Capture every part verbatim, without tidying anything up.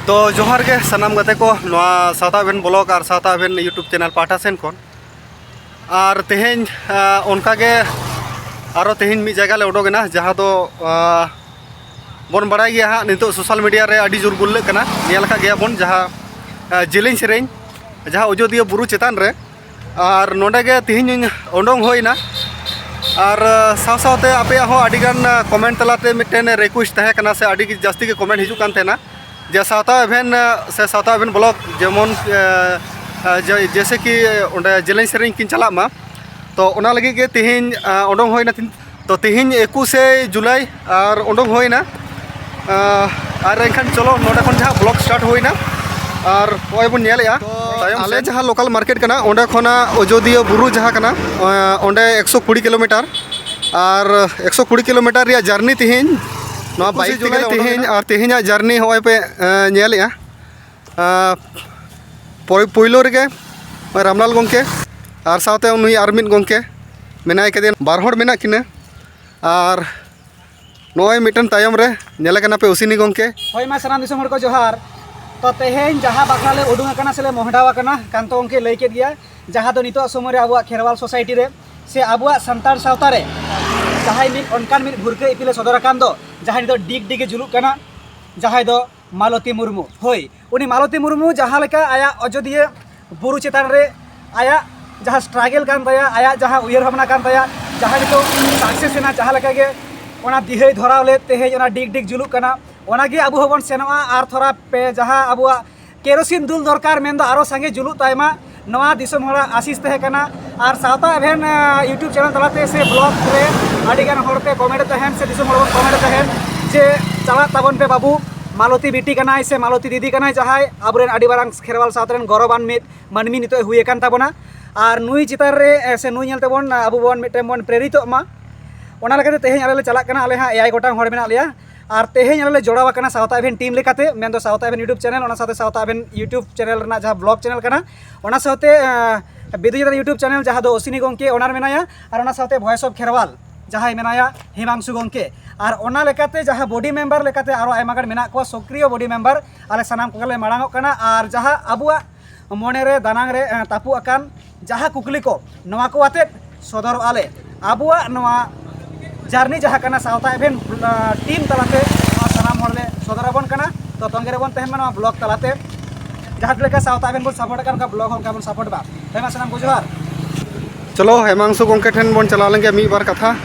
ᱛᱚ ᱡᱚᱦᱟᱨ ᱜᱮ ᱥᱟᱱᱟᱢ ᱜᱟᱛᱮ ᱠᱚ, ᱱᱚᱣᱟ ᱥᱟᱶᱛᱟ ᱟᱵᱷᱮᱱ ᱵᱞᱚᱜ ᱟᱨ ᱥᱟᱶᱛᱟ ᱟᱵᱷᱮᱱ YouTube ᱪᱮᱱᱮᱞ ᱯᱟᱦᱴᱟ ᱥᱮᱱ ᱠᱷᱚᱱ᱾ ᱟᱨ ᱛᱮᱦᱮᱧ, ᱟᱸ, ᱚᱱᱠᱟ ᱜᱮ ᱟᱨᱚ ᱛᱮᱦᱮᱧ ᱢᱤᱫ ᱡᱟᱭᱜᱟ ᱞᱮ ᱩᱰᱩᱠ ᱮᱱᱟ, ᱡᱟᱦᱟᱸ ᱫᱚ, ᱟᱸ, ᱵᱚᱱ ᱵᱟᱲᱟᱭ ᱜᱮᱭᱟ ᱦᱟᱸᱜ, ᱱᱤᱛᱚᱜ ᱥᱳᱥᱟᱞ ᱢᱤᱰᱤᱭᱟ ᱨᱮ ᱟᱹᱰᱤ ᱡᱳᱨ ᱜᱩᱨᱞᱟᱹᱜ ᱠᱟᱱᱟ, ᱧᱮᱞ ᱟᱠᱟᱫ ᱜᱮᱭᱟ ᱵᱚᱱ, ᱡᱟᱦᱟᱸ, ᱟᱸ, ᱡᱮᱞᱮᱧ ᱥᱮᱨᱮᱧ, ᱡᱟᱦᱟᱸ ᱟᱡᱳᱫᱤᱭᱟᱹ ᱵᱩᱨᱩ ᱪᱮᱛᱟᱱ ᱨᱮ᱾ ᱟᱨ ᱱᱚᱰᱮ ᱜᱮ ᱛᱮᱦᱮᱧ ᱩᱰᱩᱝ ᱦᱩᱭ ᱮᱱᱟ᱾ ᱟᱨ, ᱟᱸ, ᱥᱟᱶ ᱥᱟᱶᱛᱮ ᱟᱯᱮᱭᱟᱜ ᱦᱚᱸ ᱟᱹᱰᱤ ᱜᱟᱱ, ᱟᱸ, ᱠᱚᱢᱮᱱᱴ ᱛᱟᱞᱟᱛᱮ ᱢᱤᱫᱴᱮᱱ ᱨᱤᱠᱩᱭᱮᱥᱴ ᱛᱟᱦᱮᱸ ᱠᱟᱱᱟ, ᱥᱮ ᱟᱹᱰᱤ ᱜᱮ ᱡᱟᱹᱥᱛᱤ ᱜᱮ ᱠᱚᱢᱮᱱᱴ ᱦᱤᱡᱩᱜ ᱠᱟᱱ ᱛᱟᱦᱮᱱᱟ, ᱡᱮ ᱥᱟᱶᱛᱟ ᱟᱵᱷᱮᱱ, ᱟᱸ, ᱥᱮ ᱥᱟᱶᱛᱟ ᱟᱵᱷᱮᱱ ᱵᱞᱚᱜ ᱡᱮᱢᱚᱱ, ᱟᱸ, ᱟᱸ, ᱡᱮ-, ᱡᱮᱭᱥᱮ ᱠᱤ ᱚᱸᱰᱮ ᱡᱮᱞᱮᱧ ᱥᱮᱨᱮᱧ ᱠᱤᱱ ᱪᱟᱞᱟᱜ ᱢᱟ᱾ ᱛᱚ ᱚᱱᱟ ᱞᱟᱹᱜᱤᱫ ᱜᱮ ᱛᱮᱦᱮᱧ, ᱟᱸ, ᱩᱰᱩᱝ ᱦᱩᱭ ᱮᱱᱟ᱾ ᱛᱮᱦᱮᱧ ᱛᱚ ᱛᱮᱦᱮᱧ ᱮᱠᱩᱥᱮ ᱡᱩᱞᱟᱭ ᱟᱨ ᱩᱰᱩᱝ ᱦᱩᱭ ᱮᱱᱟ᱾ ᱟᱸ, ᱟᱨ ᱮᱱᱠᱷᱟᱱ ᱪᱚᱞᱚ, ᱱᱚᱰᱮ ᱠᱷᱚᱱ ᱡᱟᱦᱟᱸ ᱵᱞᱚᱜ ᱥᱴᱟᱨᱴ ᱦᱩᱭ ᱮᱱᱟ ᱟᱨ ᱱᱚᱜᱼᱚᱭ ᱵᱚᱱ ᱧᱮᱞᱮᱜᱼᱟ, ᱛᱚ ᱛᱟᱭᱚᱢ ᱟᱞᱮ ᱥᱮᱫ ᱡᱟᱦᱟᱸ ᱞᱳᱠᱟᱞ ᱢᱟᱨᱠᱮᱴ ᱠᱟᱱᱟ, ᱚᱸᱰᱮ ᱠᱷᱚᱱᱟᱜ ᱟᱡᱳᱫᱤᱭᱟᱹ ᱵᱩᱨᱩ ᱡᱟᱦᱟᱸ ᱠᱟᱱᱟ, ᱟᱸ, ᱚᱸᱰᱮ ᱮᱠᱥᱚ ᱠᱩᱲᱤ ᱠᱤᱞᱳᱢᱤᱴᱟᱨ᱾ ᱟᱨ ᱮᱠᱥᱚ ᱠᱩᱲᱤ ᱠᱤᱞᱳᱢᱤᱴᱟᱨ ᱨᱮᱭᱟᱜ ᱡᱟᱨᱱᱤ ᱛᱮᱦᱮᱧ, ᱱᱚᱣᱟ ᱮᱠᱩᱥᱮ ᱵᱟᱭᱤᱠ ᱡᱩᱞᱟᱭ ᱛᱮᱜᱮ ᱞᱮ ᱛᱮᱦᱮᱧ ᱩᱰᱩᱠᱮᱱᱟ᱾ ᱟᱨ ᱛᱮᱦᱮᱧᱟᱜ ᱡᱟᱨᱱᱤ ᱱᱚᱜᱼᱚᱭ ᱯᱮ, ᱟᱸ, ᱧᱮᱞᱮᱜᱼᱟ᱾ ᱟᱸ, ᱯᱳᱭ-, ᱯᱳᱭᱞᱳ ᱨᱮᱜᱮ ᱱᱚᱜᱼᱚᱭ ᱨᱟᱢᱞᱟᱞ ᱜᱚᱢᱠᱮ ᱟᱨ ᱥᱟᱶᱛᱮ ᱱᱩᱭ ᱟᱨ ᱢᱤᱫ ᱜᱚᱢᱠᱮ ᱢᱮᱱᱟᱭ ᱠᱟᱫᱮᱭᱟ, ᱵᱟᱨ ᱦᱚᱲ ᱢᱮᱱᱟᱜ ᱠᱤᱱᱟᱹ᱾ ᱟᱨ ᱱᱚᱜᱼᱚᱭ ᱢᱤᱫᱴᱮᱱ ᱛᱟᱭᱚᱢ ᱨᱮ ᱧᱮᱞᱮ ᱠᱟᱱᱟ ᱯᱮ ᱚᱥᱤᱱᱤ ᱜᱚᱢᱠᱮ᱾ ᱦᱳᱭ, ᱢᱟ ᱥᱟᱱᱟᱢ ᱫᱤᱥᱚᱢ ᱦᱚᱲ ᱠᱚ ᱡᱚᱦᱟᱨ᱾ ᱛᱚ ᱛᱮᱦᱮᱧ ᱡᱟᱦᱟᱸ ᱵᱟᱠᱷᱨᱟ ᱞᱮ ᱩᱰᱩᱝ ᱟᱠᱟᱱᱟ ᱥᱮᱞᱮ ᱢᱚᱦᱰᱟᱣ ᱟᱠᱟᱱᱟ, ᱠᱟᱱᱛᱚ ᱜᱚᱢᱠᱮ ᱞᱟᱹᱭ ᱠᱮᱫ ᱜᱮᱭᱟ, ᱡᱟᱦᱟᱸ ᱫᱚ ᱱᱤᱛᱚᱜ ᱥᱚᱢᱚᱭ ᱨᱮ ᱟᱵᱚᱣᱟᱜ ᱠᱷᱮᱨᱣᱟᱞ ᱥᱳᱥᱟᱭᱴᱤ ᱨᱮ ᱥᱮ ᱟᱵᱚᱣᱟᱜ ᱥᱟᱱᱛᱟᱲ ᱥᱟᱶᱛᱟ ᱨᱮ ᱡᱟᱦᱟᱸᱭ ᱢᱤᱫ ᱚᱱᱠᱟᱱ ᱢᱤᱫ ᱵᱷᱩᱨᱠᱟᱹ ᱤᱯᱤᱞ ᱮ ᱥᱚᱫᱚᱨ ᱟᱠᱟᱱ ᱫᱚ, ᱡᱟᱦᱟᱸᱭ ᱱᱤᱛᱚᱜ ᱰᱤᱜᱽ ᱰᱤᱜᱽ ᱮ ᱡᱩᱞᱩᱜ ᱠᱟᱱᱟ, ᱡᱟᱦᱟᱸᱭ ᱫᱚ ᱢᱟᱞᱚᱛᱤ ᱢᱩᱨᱢᱩ᱾ ᱦᱳᱭ, ᱩᱱᱤ ᱢᱟᱞᱚᱛᱤ ᱢᱩᱨᱢᱩ ᱡᱟᱦᱟᱸ ᱞᱮᱠᱟ ᱟᱭᱟᱜ ᱚᱡᱳᱫᱤᱭᱟᱹ ᱵᱩᱨᱩ ᱪᱮᱛᱟᱱ ᱨᱮ ᱟᱭᱟᱜ ᱡᱟᱦᱟᱸ ᱥᱴᱨᱟᱜᱮᱞ ᱠᱟᱱ ᱛᱟᱭᱟ, ᱟᱭᱟᱜ ᱡᱟᱦᱟᱸ ᱩᱭᱦᱟᱹᱨ ᱵᱷᱟᱵᱽᱱᱟ ᱠᱟᱱ ᱛᱟᱭᱟ, ᱡᱟᱦᱟᱸ ᱱᱤᱛᱚᱜ ᱥᱟᱠᱥᱮᱥ ᱮᱱᱟ, ᱡᱟᱦᱟᱸ ᱞᱮᱠᱟ ᱜᱮ ᱚᱱᱟ ᱫᱤᱦᱟᱹᱭ ᱫᱷᱚᱨᱟᱣ ᱞᱮᱫ, ᱛᱮᱦᱮᱧ ᱚᱱᱟ ᱰᱤᱜᱽ ᱰᱤᱜᱽ ᱡᱩᱞᱩᱜ ᱠᱟᱱᱟ᱾ ᱚᱱᱟᱜᱮ ᱟᱵᱚ ᱦᱚᱸᱵᱚᱱ ᱥᱮᱱᱚᱜᱼᱟ ᱟᱨ ᱛᱷᱚᱲᱟ ᱯᱮ ᱡᱟᱦᱟᱸ ᱟᱵᱚᱣᱟᱜ ᱠᱮᱨᱳᱥᱤᱱ ᱫᱩᱞ ᱫᱚᱨᱠᱟᱨ, ᱢᱮᱱᱫᱚ ᱟᱨᱚ ᱥᱟᱸᱜᱮ ᱡᱩᱞᱩᱜ ᱛᱟᱭᱢᱟ, ᱱᱚᱣᱟ ᱫᱤᱥᱚᱢ ᱦᱚᱲᱟᱜ ᱟᱥᱤᱥ ᱛᱟᱦᱮᱸ ᱠᱟᱱᱟ᱾ ᱟᱨ ᱥᱟᱶᱛᱟ ᱮᱵᱷᱮᱱ, ᱟᱸ, YouTube ᱪᱮᱱᱮᱞ ᱛᱟᱞᱟᱛᱮ ᱥᱮ ᱵᱞᱚᱜ ᱨᱮ ᱟᱹᱰᱤ ᱜᱟᱱ ᱦᱚᱲ ᱯᱮ ᱠᱚᱢᱮᱱᱴ ᱛᱟᱦᱮᱱ ᱥᱮ ᱫᱤᱥᱚᱢ ᱦᱚᱲ ᱵᱚᱱ ᱠᱚᱢᱮᱱᱴ ᱛᱟᱦᱮᱱ ᱡᱮ, "ᱪᱟᱞᱟᱜ ᱛᱟᱵᱚᱱ ᱯᱮ ᱵᱟᱹᱵᱩ, ᱢᱟᱞᱚᱛᱤ ᱵᱤᱴᱤ ᱠᱟᱱᱟᱭ ᱥᱮ ᱢᱟᱞᱚᱛᱤ ᱫᱤᱫᱤ ᱠᱟᱱᱟᱭ, ᱡᱟᱦᱟᱸᱭ ᱟᱵᱚᱨᱮᱱ ᱟᱹᱰᱤ ᱢᱟᱨᱟᱝ ᱠᱷᱮᱨᱣᱟᱞ ᱥᱟᱶᱛᱟ ᱨᱮᱱ ᱜᱚᱨᱚᱵᱟᱱ ᱢᱤᱫ ᱢᱟᱹᱱᱢᱤ ᱱᱤᱛᱚᱜ ᱮ ᱦᱩᱭ ᱟᱠᱟᱱ ᱛᱟᱵᱚᱱᱟ᱾ ᱟᱨ ᱱᱩᱭ ᱪᱮᱛᱟᱱ ᱨᱮ, ᱮ, ᱥᱮ ᱱᱩᱭ ᱧᱮᱞ ᱛᱮᱵᱚᱱ, ᱟᱵᱚ ᱵᱚᱱ ᱢᱤᱫᱴᱮᱱ ᱵᱚᱱ ᱯᱨᱮᱨᱤᱛᱚᱜ ᱢᱟ᱾" ᱚᱱᱟ ᱞᱮᱠᱟᱛᱮ ᱛᱮᱦᱮᱧ ᱟᱞᱮ ᱞᱮ ᱪᱟᱞᱟᱜ ᱠᱟᱱᱟ, ᱟᱞᱮ ᱦᱟᱸᱜ ᱮᱭᱟᱭ ᱜᱚᱴᱟᱝ ᱦᱚᱲ ᱢᱮᱱᱟᱜ ᱞᱮᱭᱟ᱾ ᱟᱨ ᱛᱮᱦᱮᱧ ᱟᱞᱮ ᱞᱮ ᱡᱚᱲᱟᱣ ᱟᱠᱟᱱᱟ ᱥᱟᱶᱛᱟ ᱮᱵᱷᱮᱱ ᱴᱤᱢ ᱞᱮᱠᱟᱛᱮ, ᱢᱮᱱᱫᱚ ᱥᱟᱶᱛᱟ ᱮᱵᱷᱮᱱ YouTube ᱪᱮᱱᱮᱞ, ᱚᱱᱟ ᱥᱟᱶᱛᱮ ᱥᱟᱶᱛᱟ ᱮᱵᱷᱮᱱ YouTube ᱪᱮᱱᱮᱞ ᱨᱮᱱᱟᱜ ᱡᱟᱦᱟᱸ ᱵᱞᱚᱜ ᱪᱮᱱᱮᱞ ᱠᱟᱱᱟ, ᱚᱱᱟ ᱥᱟᱶᱛᱮ, ᱟᱸ, ᱵᱤᱫᱩ ᱪᱟᱸᱫᱟᱱ YouTube ᱪᱮᱱᱮᱞ, ᱡᱟᱦᱟᱸ ᱫᱚ ᱚᱥᱤᱱᱤ ᱜᱚᱢᱠᱮ ᱚᱱᱟᱨ ᱢᱮᱱᱟᱭᱟ, ᱟᱨ ᱚᱱᱟ ᱥᱟᱶᱛᱮ ᱵᱷᱚᱭᱮᱥ ᱚᱯᱷ ᱠᱷᱮᱨᱣᱟᱞ, ᱡᱟᱦᱟᱸᱭ ᱢᱮᱱᱟᱭᱟ ᱦᱤᱢᱟᱝᱥᱩ ᱜᱚᱢᱠᱮ᱾ ᱟᱨ ᱚᱱᱟ ᱞᱮᱠᱟᱛᱮ ᱡᱟᱦᱟᱸ ᱵᱚᱰᱤ ᱢᱮᱢᱵᱟᱨ ᱞᱮᱠᱟᱛᱮ ᱟᱨᱚ ᱟᱭᱢᱟ ᱜᱟᱱ ᱢᱮᱱᱟᱜ ᱠᱚᱣᱟ, ᱥᱚᱠᱨᱤᱭᱚ ᱵᱚᱰᱤ ᱢᱮᱢᱵᱟᱨ, ᱟᱞᱮ ᱥᱟᱱᱟᱢ ᱠᱚᱜᱮ ᱞᱮ ᱢᱟᱲᱟᱝ ᱚᱜ ᱠᱟᱱᱟ᱾ ᱟᱨ ᱡᱟᱦᱟᱸ ᱟᱵᱚᱣᱟᱜ ᱢᱚᱱᱮ ᱨᱮ ᱫᱟᱱᱟᱝ ᱨᱮ, ᱮᱸ, ᱛᱟᱹᱯᱩᱜ ᱟᱠᱟᱱ ᱡᱟᱦᱟᱸ ᱠᱩᱠᱞᱤ ᱠᱚ, ᱱᱚᱣᱟ ᱠᱚ ᱟᱛᱮᱫ ᱥᱚᱫᱚᱨᱚᱜᱼᱟ ᱞᱮ᱾ ᱟᱵᱚᱣᱟᱜ ᱱᱚᱣᱟ ᱡᱟᱨᱱᱤ ᱡᱟᱦᱟᱸ ᱠᱟᱱᱟ, ᱥᱟᱶᱛᱟ ᱮᱵᱷᱮᱱ, ᱟᱸ, ᱴᱤᱢ ᱛᱟᱞᱟᱛᱮ ᱱᱚᱣᱟ ᱥᱟᱱᱟᱢ ᱦᱚᱲ ᱞᱮ ᱥᱚᱫᱚᱨ ᱟᱵᱚᱱ ᱠᱟᱱᱟ᱾ ᱛᱚ ᱛᱚᱸᱜᱮ ᱨᱮᱵᱚᱱ ᱛᱟᱦᱮᱱ ᱢᱟ ᱱᱚᱣᱟ ᱵᱞᱚᱜ ᱛᱟᱞᱟᱛᱮ᱾ ᱡᱟᱦᱟᱸ ᱞᱮᱠᱟ ᱥᱟᱶᱛᱟ ᱮᱵᱷᱮᱱ ᱵᱚᱱ ᱥᱟᱯᱳᱨᱴ ᱠᱟᱱ, ᱚᱱᱠᱟ ᱵᱞᱚᱜ ᱦᱚᱸ ᱚᱱᱠᱟ ᱵᱚᱱ ᱥᱟᱯᱳᱨᱴ ᱢᱟ᱾ ᱦᱮᱸ ᱢᱟ ᱥᱟᱱᱟᱢ ᱠᱚ ᱡᱚᱦᱟᱨ᱾ ᱪᱚᱞᱚ, ᱦᱮᱢᱟᱝᱥᱩ ᱜᱚᱢᱠᱮ ᱴᱷᱮᱱ ᱵᱚᱱ ᱪᱟᱞᱟᱣ ᱞᱮᱱ ᱜᱮ, ᱢᱤᱫ ᱵᱟᱨ ᱠᱟᱛᱷᱟ᱾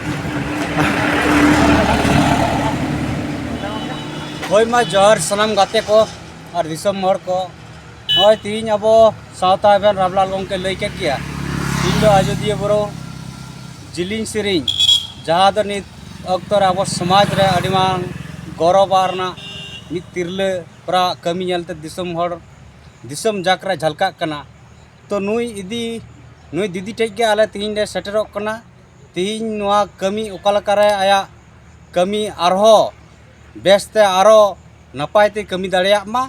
ᱦᱳᱭ ᱢᱟ, ᱡᱚᱦᱟᱨ ᱥᱟᱱᱟᱢ ᱜᱟᱛᱮ ᱠᱚ ᱟᱨ ᱫᱤᱥᱚᱢ ᱦᱚᱲ ᱠᱚ᱾ ᱱᱚᱜᱼᱚᱭ ᱛᱮᱦᱮᱧ ᱟᱵᱚ ᱥᱟᱶᱛᱟ ᱮᱵᱷᱮᱱ ᱨᱟᱢᱞᱟᱞ ᱜᱚᱢᱠᱮ ᱞᱟᱹᱭ ᱠᱮᱫ ᱜᱮᱭᱟ, ᱤᱧ ᱫᱚ ᱟᱡᱳᱫᱤᱭᱟᱹ ᱵᱩᱨᱩ ᱡᱤᱞᱤᱧ ᱥᱮᱨᱮᱧ, ᱡᱟᱦᱟᱸ ᱫᱚ ᱱᱤᱛ ᱚᱠᱛᱚ ᱨᱮ ᱟᱵᱚ ᱥᱚᱢᱟᱡᱽ ᱨᱮ ᱟᱹᱰᱤ ᱢᱟᱨᱟᱝ ᱜᱚᱨᱚᱵᱽ ᱨᱮᱱᱟᱜ ᱢᱤᱫ ᱛᱤᱨᱞᱟᱹ ᱦᱚᱲᱟᱜ ᱠᱟᱹᱢᱤ ᱧᱮᱞᱛᱮ ᱫᱤᱥᱚᱢ ᱦᱚᱲ, ᱫᱤᱥᱚᱢ ᱡᱟᱠ ᱨᱮ ᱡᱷᱟᱞᱠᱟᱜ ᱠᱟᱱᱟ᱾ ᱛᱚ ᱱᱩᱭ ᱤᱫᱤ, ᱱᱩᱭ ᱫᱤᱫᱤ ᱴᱷᱮᱡ ᱜᱮ ᱟᱞᱮ ᱛᱮᱦᱮᱧ ᱞᱮ ᱥᱮᱴᱮᱨᱚᱜ ᱠᱟᱱᱟ᱾ ᱛᱮᱦᱮᱧ ᱱᱚᱣᱟ ᱠᱟᱹᱢᱤ ᱚᱠᱟ ᱞᱮᱠᱟᱨᱮ ᱟᱭᱟᱜ ᱠᱟᱹᱢᱤ ᱟᱨᱦᱚᱸ ᱵᱮᱥᱛᱮ ᱟᱨᱚ ᱱᱟᱯᱟᱭ ᱛᱮ ᱠᱟᱹᱢᱤ ᱫᱟᱲᱮᱭᱟᱜ ᱢᱟ,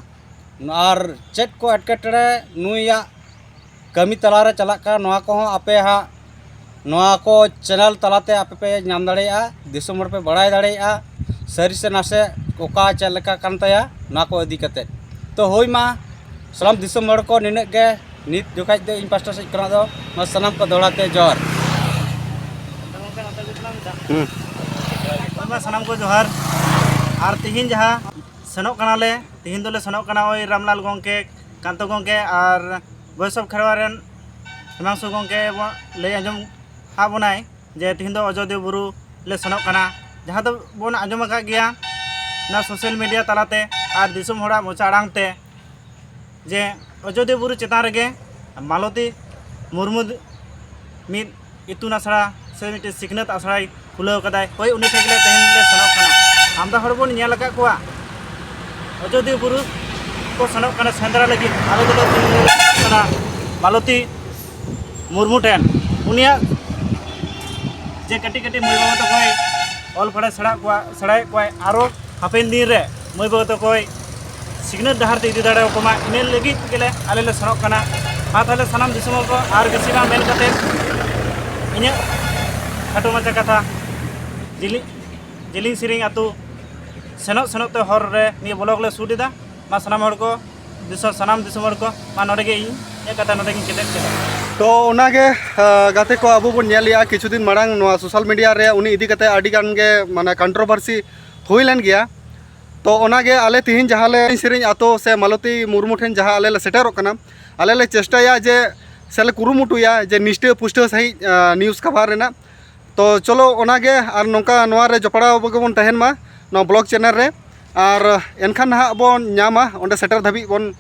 ᱟᱨ ᱪᱮᱫ ᱠᱚ ᱮᱴᱠᱮᱴᱚᱬᱮ ᱱᱩᱭᱟᱜ ᱠᱟᱹᱢᱤ ᱛᱟᱞᱟᱨᱮ ᱪᱟᱞᱟᱜ ᱠᱟᱱᱟ, ᱱᱚᱣᱟ ᱠᱚᱦᱚᱸ ᱟᱯᱮ ᱦᱟᱸᱜ ᱱᱚᱣᱟ ᱠᱚ ᱪᱮᱱᱮᱞ ᱛᱟᱞᱟᱛᱮ ᱟᱯᱮ ᱯᱮ ᱧᱟᱢ ᱫᱟᱲᱮᱭᱟᱜᱼᱟ, ᱫᱤᱥᱚᱢ ᱦᱚᱲ ᱯᱮ ᱵᱟᱲᱟᱭ ᱫᱟᱲᱮᱭᱟᱜᱼᱟ ᱥᱟᱹᱨᱤ ᱥᱮ ᱱᱟᱥᱮ ᱚᱠᱟ ᱪᱮᱫ ᱞᱮᱠᱟ ᱠᱟᱱ ᱛᱟᱭᱟ, ᱱᱚᱣᱟ ᱠᱚ ᱤᱫᱤ ᱠᱟᱛᱮᱫ᱾ ᱛᱚ ᱦᱳᱭ ᱢᱟ, ᱥᱟᱱᱟᱢ ᱫᱤᱥᱚᱢ ᱦᱚᱲ ᱠᱚ ᱱᱤᱱᱟᱹᱜ ᱜᱮ ᱱᱤᱛ ᱡᱚᱠᱷᱟᱡ ᱫᱚ ᱤᱧ ᱯᱟᱥᱴᱟ ᱥᱮᱫ ᱠᱷᱚᱱᱟᱜ ᱫᱚ ᱢᱟ ᱥᱟᱱᱟᱢ ᱠᱚ ᱫᱚᱦᱲᱟ ᱛᱮ ᱡᱚᱦᱟᱨ᱾ ᱦᱩᱸ᱾ ᱦᱳᱭ ᱢᱟ, ᱥᱟᱱᱟᱢ ᱠᱚ ᱡᱚᱦᱟᱨ᱾ ᱟᱨ ᱛᱤᱦᱤᱧ ᱡᱟᱦᱟᱸ ᱥᱮᱱᱚᱜ ᱠᱟᱱᱟᱞᱮ, ᱛᱤᱦᱤᱧ ᱫᱚᱞᱮ ᱥᱮᱱᱚᱜ ᱠᱟᱱᱟ ᱳᱭ ᱨᱟᱢᱞᱟᱞ ᱜᱚᱢᱠᱮ, ᱠᱟᱱᱛᱚ ᱜᱚᱢᱠᱮ ᱟᱨ ᱵᱷᱚᱭᱮᱥ ᱚᱯᱷ ᱠᱷᱮᱨᱣᱟᱞ ᱨᱮᱱ ᱦᱤᱢᱟᱝᱥᱩ ᱜᱚᱢᱠᱮ ᱵᱚ-, ᱞᱟᱹᱭ ᱟᱸᱡᱚᱢ ᱟᱫ ᱵᱚᱱᱟᱭ ᱡᱮ ᱛᱤᱦᱤᱧ ᱫᱚ ᱚᱡᱳᱫᱽᱫᱷᱟ ᱵᱩᱨᱩ ᱞᱮ ᱥᱮᱱᱚᱜ ᱠᱟᱱᱟ, ᱡᱟᱦᱟᱸ ᱫᱚ ᱵᱚᱱ ᱟᱸᱡᱚᱢ ᱟᱠᱟᱫ ᱜᱮᱭᱟ ᱱᱚᱣᱟ ᱥᱳᱥᱟᱞ ᱢᱤᱰᱤᱭᱟ ᱛᱟᱞᱟᱛᱮ ᱟᱨ ᱫᱤᱥᱚᱢ ᱦᱚᱲᱟᱜ ᱢᱚᱪᱟ ᱟᱲᱟᱝ ᱛᱮ ᱡᱮ ᱚᱡᱳᱫᱽᱫᱷᱟ ᱵᱩᱨᱩ ᱪᱮᱛᱟᱱ ᱨᱮᱜᱮ ᱢᱟᱞᱚᱛᱤ ᱢᱩᱨᱢᱩ ᱢᱤᱫ ᱤᱛᱩᱱ ᱟᱥᱲᱟ ᱥᱮ ᱢᱤᱫᱴᱮᱱ ᱥᱤᱠᱷᱱᱟᱹᱛ ᱟᱥᱲᱟᱭ ᱠᱷᱩᱞᱟᱹᱣ ᱠᱟᱫᱟᱭ᱾ ᱦᱳᱭ, ᱩᱱᱤ ᱴᱷᱮᱱ ᱜᱮᱞᱮ ᱛᱮᱦᱮᱧ ᱞᱮ ᱥᱮᱱᱚᱜ ᱠᱟᱱᱟ᱾ ᱟᱢᱫᱟ ᱦᱚᱲ ᱵᱚᱱ ᱧᱮᱞ ᱟᱠᱟᱫ ᱠᱚᱣᱟ ᱚᱡᱳᱫᱽᱫᱷᱟ ᱵᱩᱨᱩ ᱠᱚ ᱥᱮᱱᱚᱜ ᱠᱟᱱᱟ ᱥᱮᱸᱫᱽᱨᱟ ᱞᱟᱹᱜᱤᱫ᱾ ᱟᱞᱮ ᱫᱚᱞᱮ ᱛᱮᱦᱮᱧ ᱞᱮ ᱥᱮᱱᱚᱜ ᱠᱟᱱᱟ ᱢᱟᱞᱚᱛᱤ ᱢᱩᱨᱢᱩ ᱴᱷᱮᱱ᱾ ᱩᱱᱤᱭᱟᱜ ᱡᱮ ᱠᱟᱹᱴᱤᱡ ᱠᱟᱹᱴᱤᱡ ᱢᱟᱹᱭ ᱵᱟᱹᱵᱩ ᱛᱟᱠᱚᱭ ᱚᱞ ᱯᱟᱲᱦᱟᱣ ᱥᱮᱬᱟ ᱠᱚᱣᱟ, ᱥᱮᱬᱟᱭᱮᱫ ᱠᱚᱣᱟᱭ, ᱟᱨᱚ ᱦᱟᱯᱮᱱ ᱫᱤᱱ ᱨᱮ ᱢᱟᱹᱭ ᱵᱟᱹᱵᱩ ᱛᱟᱠᱚᱭ ᱥᱤᱠᱷᱱᱟᱹᱛ ᱰᱟᱦᱟᱨ ᱛᱮ ᱤᱫᱤ ᱫᱟᱲᱮᱭᱟᱠᱚ ᱢᱟ, ᱤᱱᱟᱹ ᱞᱟᱹᱜᱤᱫ ᱜᱮᱞᱮ ᱟᱞᱮ ᱞᱮ ᱥᱮᱱᱚᱜ ᱠᱟᱱᱟ᱾ ᱢᱟ ᱛᱟᱦᱚᱞᱮ ᱥᱟᱱᱟᱢ ᱫᱤᱥᱚᱢ ᱦᱚᱲ ᱠᱚ ᱟᱨ ᱵᱮᱥᱤ ᱵᱟᱝ ᱢᱮᱱ ᱠᱟᱛᱮ ᱤᱧᱟᱹᱜ ᱠᱷᱟᱴᱚ ᱢᱟᱪᱷᱟ ᱠᱟᱛᱷᱟ ᱡᱤᱞᱤᱧ ᱡᱤᱞᱤᱧ ᱥᱮᱨᱮᱧ ᱟᱹᱛᱩ ᱥᱮᱱᱚᱜ ᱥᱮᱱᱚᱜ ᱛᱮ ᱦᱚᱨ ᱨᱮ ᱱᱤᱭᱟᱹ ᱵᱞᱚᱜᱽ ᱞᱮ ᱥᱩᱴ ᱮᱫᱟ᱾ ᱢᱟ ᱥᱟᱱᱟᱢ ᱦᱚᱲ ᱠᱚ, ᱫᱤᱥᱚᱢ, ᱥᱟᱱᱟᱢ ᱫᱤᱥᱚᱢ ᱦᱚᱲ ᱠᱚ, ᱢᱟ ᱱᱚᱰᱮ ᱜᱮ ᱤᱧ ᱤᱧᱟᱹᱜ ᱠᱟᱛᱷᱟ ᱱᱚᱰᱮ ᱜᱤᱧ ᱠᱮᱴᱮᱡ ᱠᱮᱫᱟ᱾ ᱛᱚ ᱚᱱᱟᱜᱮ, ᱜᱟᱛᱮ ᱠᱚ, ᱟᱵᱚ ᱵᱚᱱ ᱧᱮᱞ ᱮᱫᱟ ᱠᱤᱪᱷᱩ ᱫᱤᱱ ᱢᱟᱲᱟᱝ ᱱᱚᱣᱟ ᱥᱳᱥᱟᱞ ᱢᱤᱰᱤᱭᱟ ᱨᱮ ᱩᱱᱤ ᱤᱫᱤ ᱠᱟᱛᱮ ᱟᱹᱰᱤ ᱜᱟᱱ ᱜᱮ ᱢᱟᱱᱮ ᱠᱚᱱᱴᱨᱳᱵᱷᱟᱨᱥᱤ ᱦᱩᱭ ᱞᱮᱱ ᱜᱮᱭᱟ᱾ ᱛᱚ ᱚᱱᱟᱜᱮ ᱟᱞᱮ ᱛᱤᱦᱤᱧ ᱡᱟᱦᱟᱸ ᱞᱮ ᱥᱮᱨᱮᱧ ᱟᱛᱳ ᱥᱮ ᱢᱟᱞᱚᱛᱤ ᱢᱩᱨᱢᱩ ᱴᱷᱮᱱ ᱡᱟᱦᱟᱸ ᱟᱞᱮ ᱞᱮ ᱥᱮᱴᱮᱨᱚᱜ ᱠᱟᱱᱟ, ᱟᱞᱮ ᱞᱮ ᱪᱮᱥᱴᱟᱭᱟ ᱡᱮ ᱥᱮ ᱞᱮ ᱠᱩᱨᱩᱢᱩᱴᱩᱭᱟ ᱡᱮ ᱱᱤᱥᱴᱟᱹ ᱯᱩᱥᱴᱟᱹ ᱥᱟᱺᱦᱤᱡ ᱱᱤᱭᱩᱡᱽ ᱠᱟᱵᱷᱟᱨ ᱨᱮᱱᱟᱜ᱾ ᱛᱚ ᱪᱚᱞᱚ ᱚᱱᱟᱜᱮ, ᱟᱨ ᱱᱚᱝᱠᱟ ᱱᱚᱣᱟ ᱨᱮ ᱡᱚᱯᱲᱟᱣ ᱜᱮᱵᱚᱱ ᱛᱟᱦᱮᱱ ᱢᱟ ᱱᱚᱣᱟ ᱵᱞᱚᱜᱽ ᱪᱮᱱᱮᱞ ᱨᱮ, ᱟᱨ ᱮᱱᱠᱷᱟᱱ ᱱᱟᱦᱟᱜ ᱵᱚᱱ ᱧᱟᱢᱟ ᱚᱸᱰᱮ ᱥᱮᱴᱮᱨ ᱫᱷᱟᱹᱵᱤᱡ ᱵᱚᱱ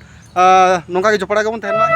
ᱱᱚᱝᱠᱟ ᱜᱮ ᱡᱚᱯᱲᱟᱣ ᱜᱮᱵᱚᱱ ᱛᱟᱦᱮᱱ ᱢᱟ᱾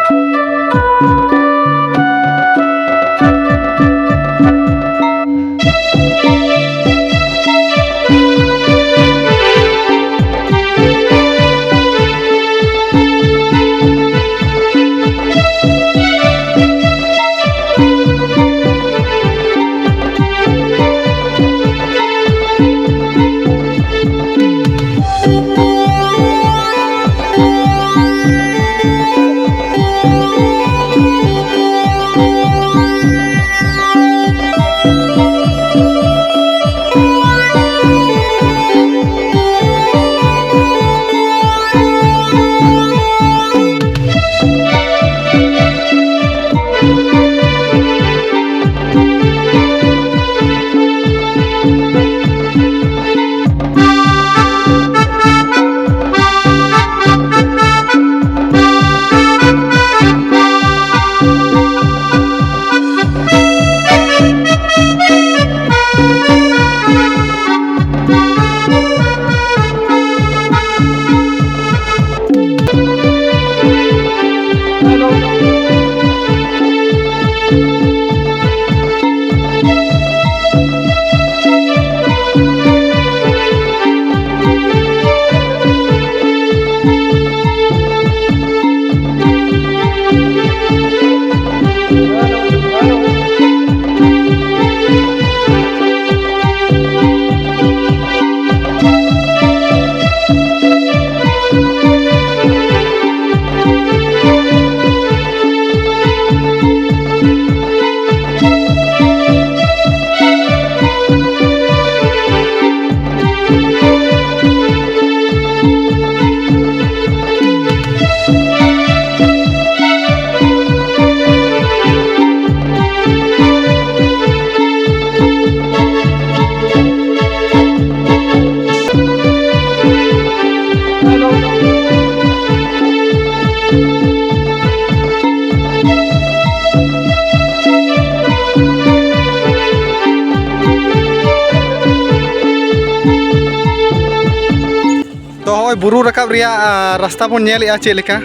ᱛᱚ, ᱦᱚᱸᱜᱼᱚᱭ ᱵᱩᱨᱩ ᱨᱟᱠᱟᱵ ᱨᱮᱭᱟᱜ, ᱟ, ᱨᱟᱥᱛᱟ ᱵᱚᱱ ᱧᱮᱞᱮᱜᱼᱟ ᱪᱮᱫ ᱞᱮᱠᱟ᱾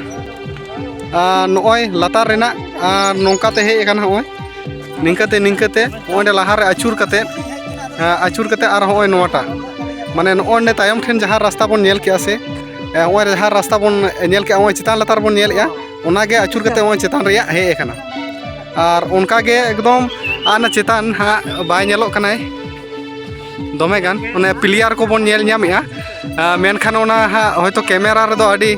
ᱟ, ᱱᱚᱜᱼᱚᱭ ᱞᱟᱛᱟᱨ ᱨᱮᱱᱟᱜ, ᱟ, ᱱᱚᱝᱠᱟ ᱛᱮ ᱦᱮᱡ ᱟᱠᱟᱱᱟ, ᱦᱚᱸᱜᱼᱚᱭ ᱱᱤᱝᱠᱟᱹ ᱛᱮ, ᱱᱤᱝᱠᱟᱹ ᱛᱮ ᱚᱸᱰᱮ ᱞᱟᱦᱟ ᱨᱮ ᱟᱹᱪᱩᱨ ᱠᱟᱛᱮ, ᱟ, ᱟᱹᱪᱩᱨ ᱠᱟᱛᱮ ᱟᱨ ᱦᱚᱸᱜᱼᱚᱭ ᱱᱚᱣᱟᱴᱟᱜ, ᱢᱟᱱᱮ ᱱᱚᱜᱼᱚᱭ ᱱᱚᱰᱮ ᱛᱟᱭᱚᱢ ᱴᱷᱮᱱ ᱡᱟᱦᱟᱸ ᱨᱟᱥᱛᱟ ᱵᱚᱱ ᱧᱮᱞ ᱠᱮᱜᱼᱟ ᱥᱮ, ᱮ, ᱦᱚᱸᱜᱼᱚᱭ ᱡᱟᱦᱟᱸ ᱨᱟᱥᱛᱟ ᱵᱚᱱ ᱧᱮᱞ ᱠᱮᱜᱼᱟ, ᱦᱚᱸᱜᱼᱚᱭ ᱪᱮᱛᱟᱱ ᱞᱟᱛᱟᱨ ᱵᱚᱱ ᱧᱮᱞᱮᱜᱼᱟ, ᱚᱱᱟ ᱜᱮ ᱟᱹᱪᱩᱨ ᱠᱟᱛᱮ ᱦᱚᱸᱜᱼᱚᱭ ᱪᱮᱛᱟᱱ ᱨᱮᱭᱟᱜ ᱦᱮᱡ ᱟᱠᱟᱱᱟ᱾ ᱟᱨ ᱚᱱᱠᱟ ᱜᱮ ᱮᱠᱫᱚᱢ ᱟᱨ ᱚᱱᱟ ᱪᱮᱛᱟᱱ ᱦᱟᱸᱜ ᱵᱟᱭ ᱧᱮᱞᱚᱜ ᱠᱟᱱᱟᱭ᱾ ᱫᱚᱢᱮ ᱜᱟᱱ ᱚᱱᱮ ᱯᱤᱞᱤᱭᱟᱨ ᱠᱚᱵᱚᱱ ᱧᱮᱞ ᱧᱟᱢᱮᱜᱼᱟ᱾ ᱟ, ᱢᱮᱱᱠᱷᱟᱱ ᱚᱱᱟ ᱦᱟᱸᱜ ᱦᱚᱭᱛᱳ ᱠᱮᱢᱮᱨᱟ ᱨᱮᱫᱚ ᱟᱹᱰᱤ,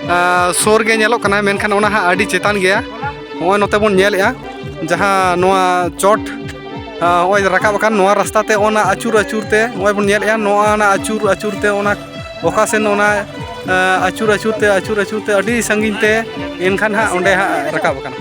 ᱟ, ᱥᱩᱨ ᱜᱮ ᱧᱮᱞᱚᱜ ᱠᱟᱱᱟ, ᱢᱮᱱᱠᱷᱟᱱ ᱚᱱᱟ ᱦᱟᱸᱜ ᱟᱹᱰᱤ ᱪᱮᱛᱟᱱ ᱜᱮᱭᱟ᱾ ᱱᱚᱜᱼᱚᱭ ᱱᱚᱛᱮ ᱵᱚᱱ ᱧᱮᱞᱮᱜᱼᱟ, ᱡᱟᱦᱟᱸ ᱱᱚᱣᱟ ᱪᱚᱴ, ᱟ, ᱱᱚᱜᱼᱚᱭ ᱨᱟᱠᱟᱵ ᱟᱠᱟᱱ ᱱᱚᱣᱟ ᱨᱟᱥᱛᱟ ᱛᱮ, ᱚᱱᱟ ᱟᱹᱪᱩᱨ ᱟᱹᱪᱩᱨ ᱛᱮ ᱱᱚᱜᱼᱚᱭ ᱵᱚᱱ ᱧᱮᱞᱮᱜᱼᱟ, ᱱᱚᱣᱟ ᱚᱱᱟ ᱟᱹᱪᱩᱨ ᱟᱹᱪᱩᱨ ᱛᱮ ᱚᱱᱟ ᱚᱠᱟ ᱥᱮᱱ ᱚᱱᱟ, ᱟ, ᱟᱹᱪᱩᱨ ᱟᱹᱪᱩᱨ ᱛᱮ, ᱟᱹᱪᱩᱨ ᱟᱹᱪᱩᱨ ᱛᱮ ᱟᱹᱰᱤ ᱥᱟᱺᱜᱤᱧ ᱛᱮ ᱮᱱᱠᱷᱟᱱ ᱦᱟᱸᱜ ᱚᱸᱰᱮ ᱦᱟᱸᱜ ᱨᱟᱠᱟᱵ ᱟᱠᱟᱱᱟ᱾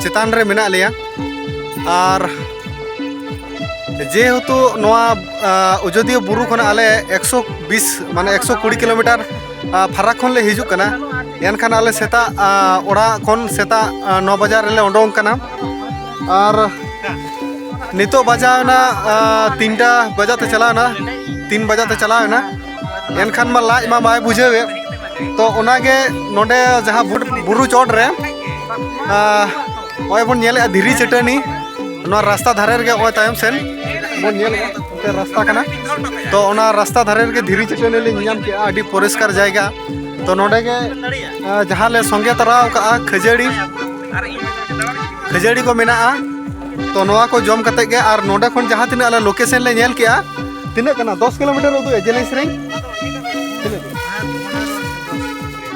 ᱪᱮᱛᱟᱱ ᱨᱮ ᱢᱮᱱᱟᱜ ᱞᱮᱭᱟ᱾ ᱟᱨ ᱡᱮᱦᱮᱛᱩ ᱱᱚᱣᱟ ᱟᱡᱳᱫᱤᱭᱟᱹ ᱵᱩᱨᱩ ᱠᱷᱚᱱᱟᱜ ᱟᱞᱮ ᱮᱠᱥᱚ ᱵᱤᱥ ᱢᱟᱱᱮ ᱮᱠᱥᱚ ᱠᱩᱲᱤ ᱠᱤᱞᱳᱢᱤᱴᱟᱨ ᱯᱷᱟᱨᱟᱠ ᱠᱷᱚᱱ ᱞᱮ ᱦᱤᱡᱩᱜ ᱠᱟᱱᱟ᱾ ᱮᱱᱠᱷᱟᱱ ᱟᱞᱮ ᱥᱮᱛᱟᱜ ᱚᱲᱟᱜ ᱠᱷᱚᱱ ᱥᱮᱛᱟᱜ ᱱᱚ ᱵᱟᱡᱟᱜ ᱨᱮᱞᱮ ᱩᱰᱩᱝ ᱠᱟᱱᱟ᱾ ᱟᱨ ᱱᱤᱛᱚᱜ ᱵᱟᱡᱟᱣ ᱮᱱᱟ ᱛᱤᱱᱴᱟ ᱵᱟᱡᱟᱛᱮ ᱪᱟᱞᱟᱣ ᱮᱱᱟ, ᱛᱤᱱ ᱵᱟᱡᱟᱛᱮ ᱪᱟᱞᱟᱣ ᱮᱱᱟ᱾ ᱮᱱᱠᱷᱟᱱ ᱢᱟ ᱞᱟᱡ ᱢᱟ ᱵᱟᱭ ᱵᱩᱡᱷᱟᱹᱣᱮᱫ᱾ ᱛᱚ ᱚᱱᱟᱜᱮ ᱱᱚᱰᱮ ᱡᱟᱦᱟᱸ ᱵᱩᱨᱩ ᱪᱚᱴ ᱨᱮ ᱱᱚᱜᱼᱚᱭ ᱵᱚᱱ ᱧᱮᱞᱮᱫᱼᱟ ᱫᱷᱤᱨᱤ ᱪᱟᱹᱴᱟᱹᱱᱤ᱾ ᱱᱚᱣᱟ ᱨᱟᱥᱛᱟ ᱫᱷᱟᱨᱮ ᱨᱮᱜᱮ ᱱᱚᱜᱼᱚᱭ ᱛᱟᱭᱚᱢ ᱥᱮᱱ ᱵᱚᱱ ᱧᱮᱞᱮᱫᱼᱟ, ᱱᱚᱛᱮ ᱨᱟᱥᱛᱟ ᱠᱟᱱᱟ᱾ ᱛᱚ ᱚᱱᱟ ᱨᱟᱥᱛᱟ ᱫᱷᱟᱨᱮ ᱨᱮᱜᱮ ᱫᱷᱤᱨᱤ ᱪᱟᱹᱴᱟᱹᱱᱤ ᱞᱤᱧ ᱧᱮᱧᱟᱢ ᱠᱮᱫᱼᱟ, ᱟᱹᱰᱤ ᱯᱚᱨᱤᱥᱠᱟᱨ ᱡᱟᱭᱜᱟ᱾ ᱛᱚ ᱱᱚᱰᱮ ᱜᱮ ᱡᱟᱦᱟᱸ ᱞᱮ ᱥᱚᱸᱜᱮ ᱛᱚᱨᱟ ᱟᱠᱟᱫᱼᱟ ᱠᱷᱟᱹᱡᱟᱹᱲᱤ, ᱠᱷᱟᱹᱡᱟᱹᱲᱤ ᱠᱚ ᱢᱮᱱᱟᱜᱼᱟ᱾ ᱛᱚ ᱱᱚᱣᱟ ᱠᱚ ᱡᱚᱢ ᱠᱟᱛᱮ ᱜᱮ ᱟᱨ ᱱᱚᱰᱮ ᱠᱷᱚᱱ ᱡᱟᱦᱟᱸ ᱛᱤᱱᱟᱹᱜ ᱟᱞᱮ ᱞᱳᱠᱮᱥᱚᱱ ᱞᱮ ᱧᱮᱞ ᱠᱮᱜᱼᱟ, ᱛᱤᱱᱟᱹᱜ ᱠᱟᱱᱟ? ᱫᱚᱥ ᱠᱤᱞᱳᱢᱤᱴᱟᱨ ᱩᱫᱩᱜ ᱮ ᱡᱮᱞᱮᱧ ᱥᱮᱨᱮᱧ᱾ ᱛᱤᱱᱟᱹᱜ?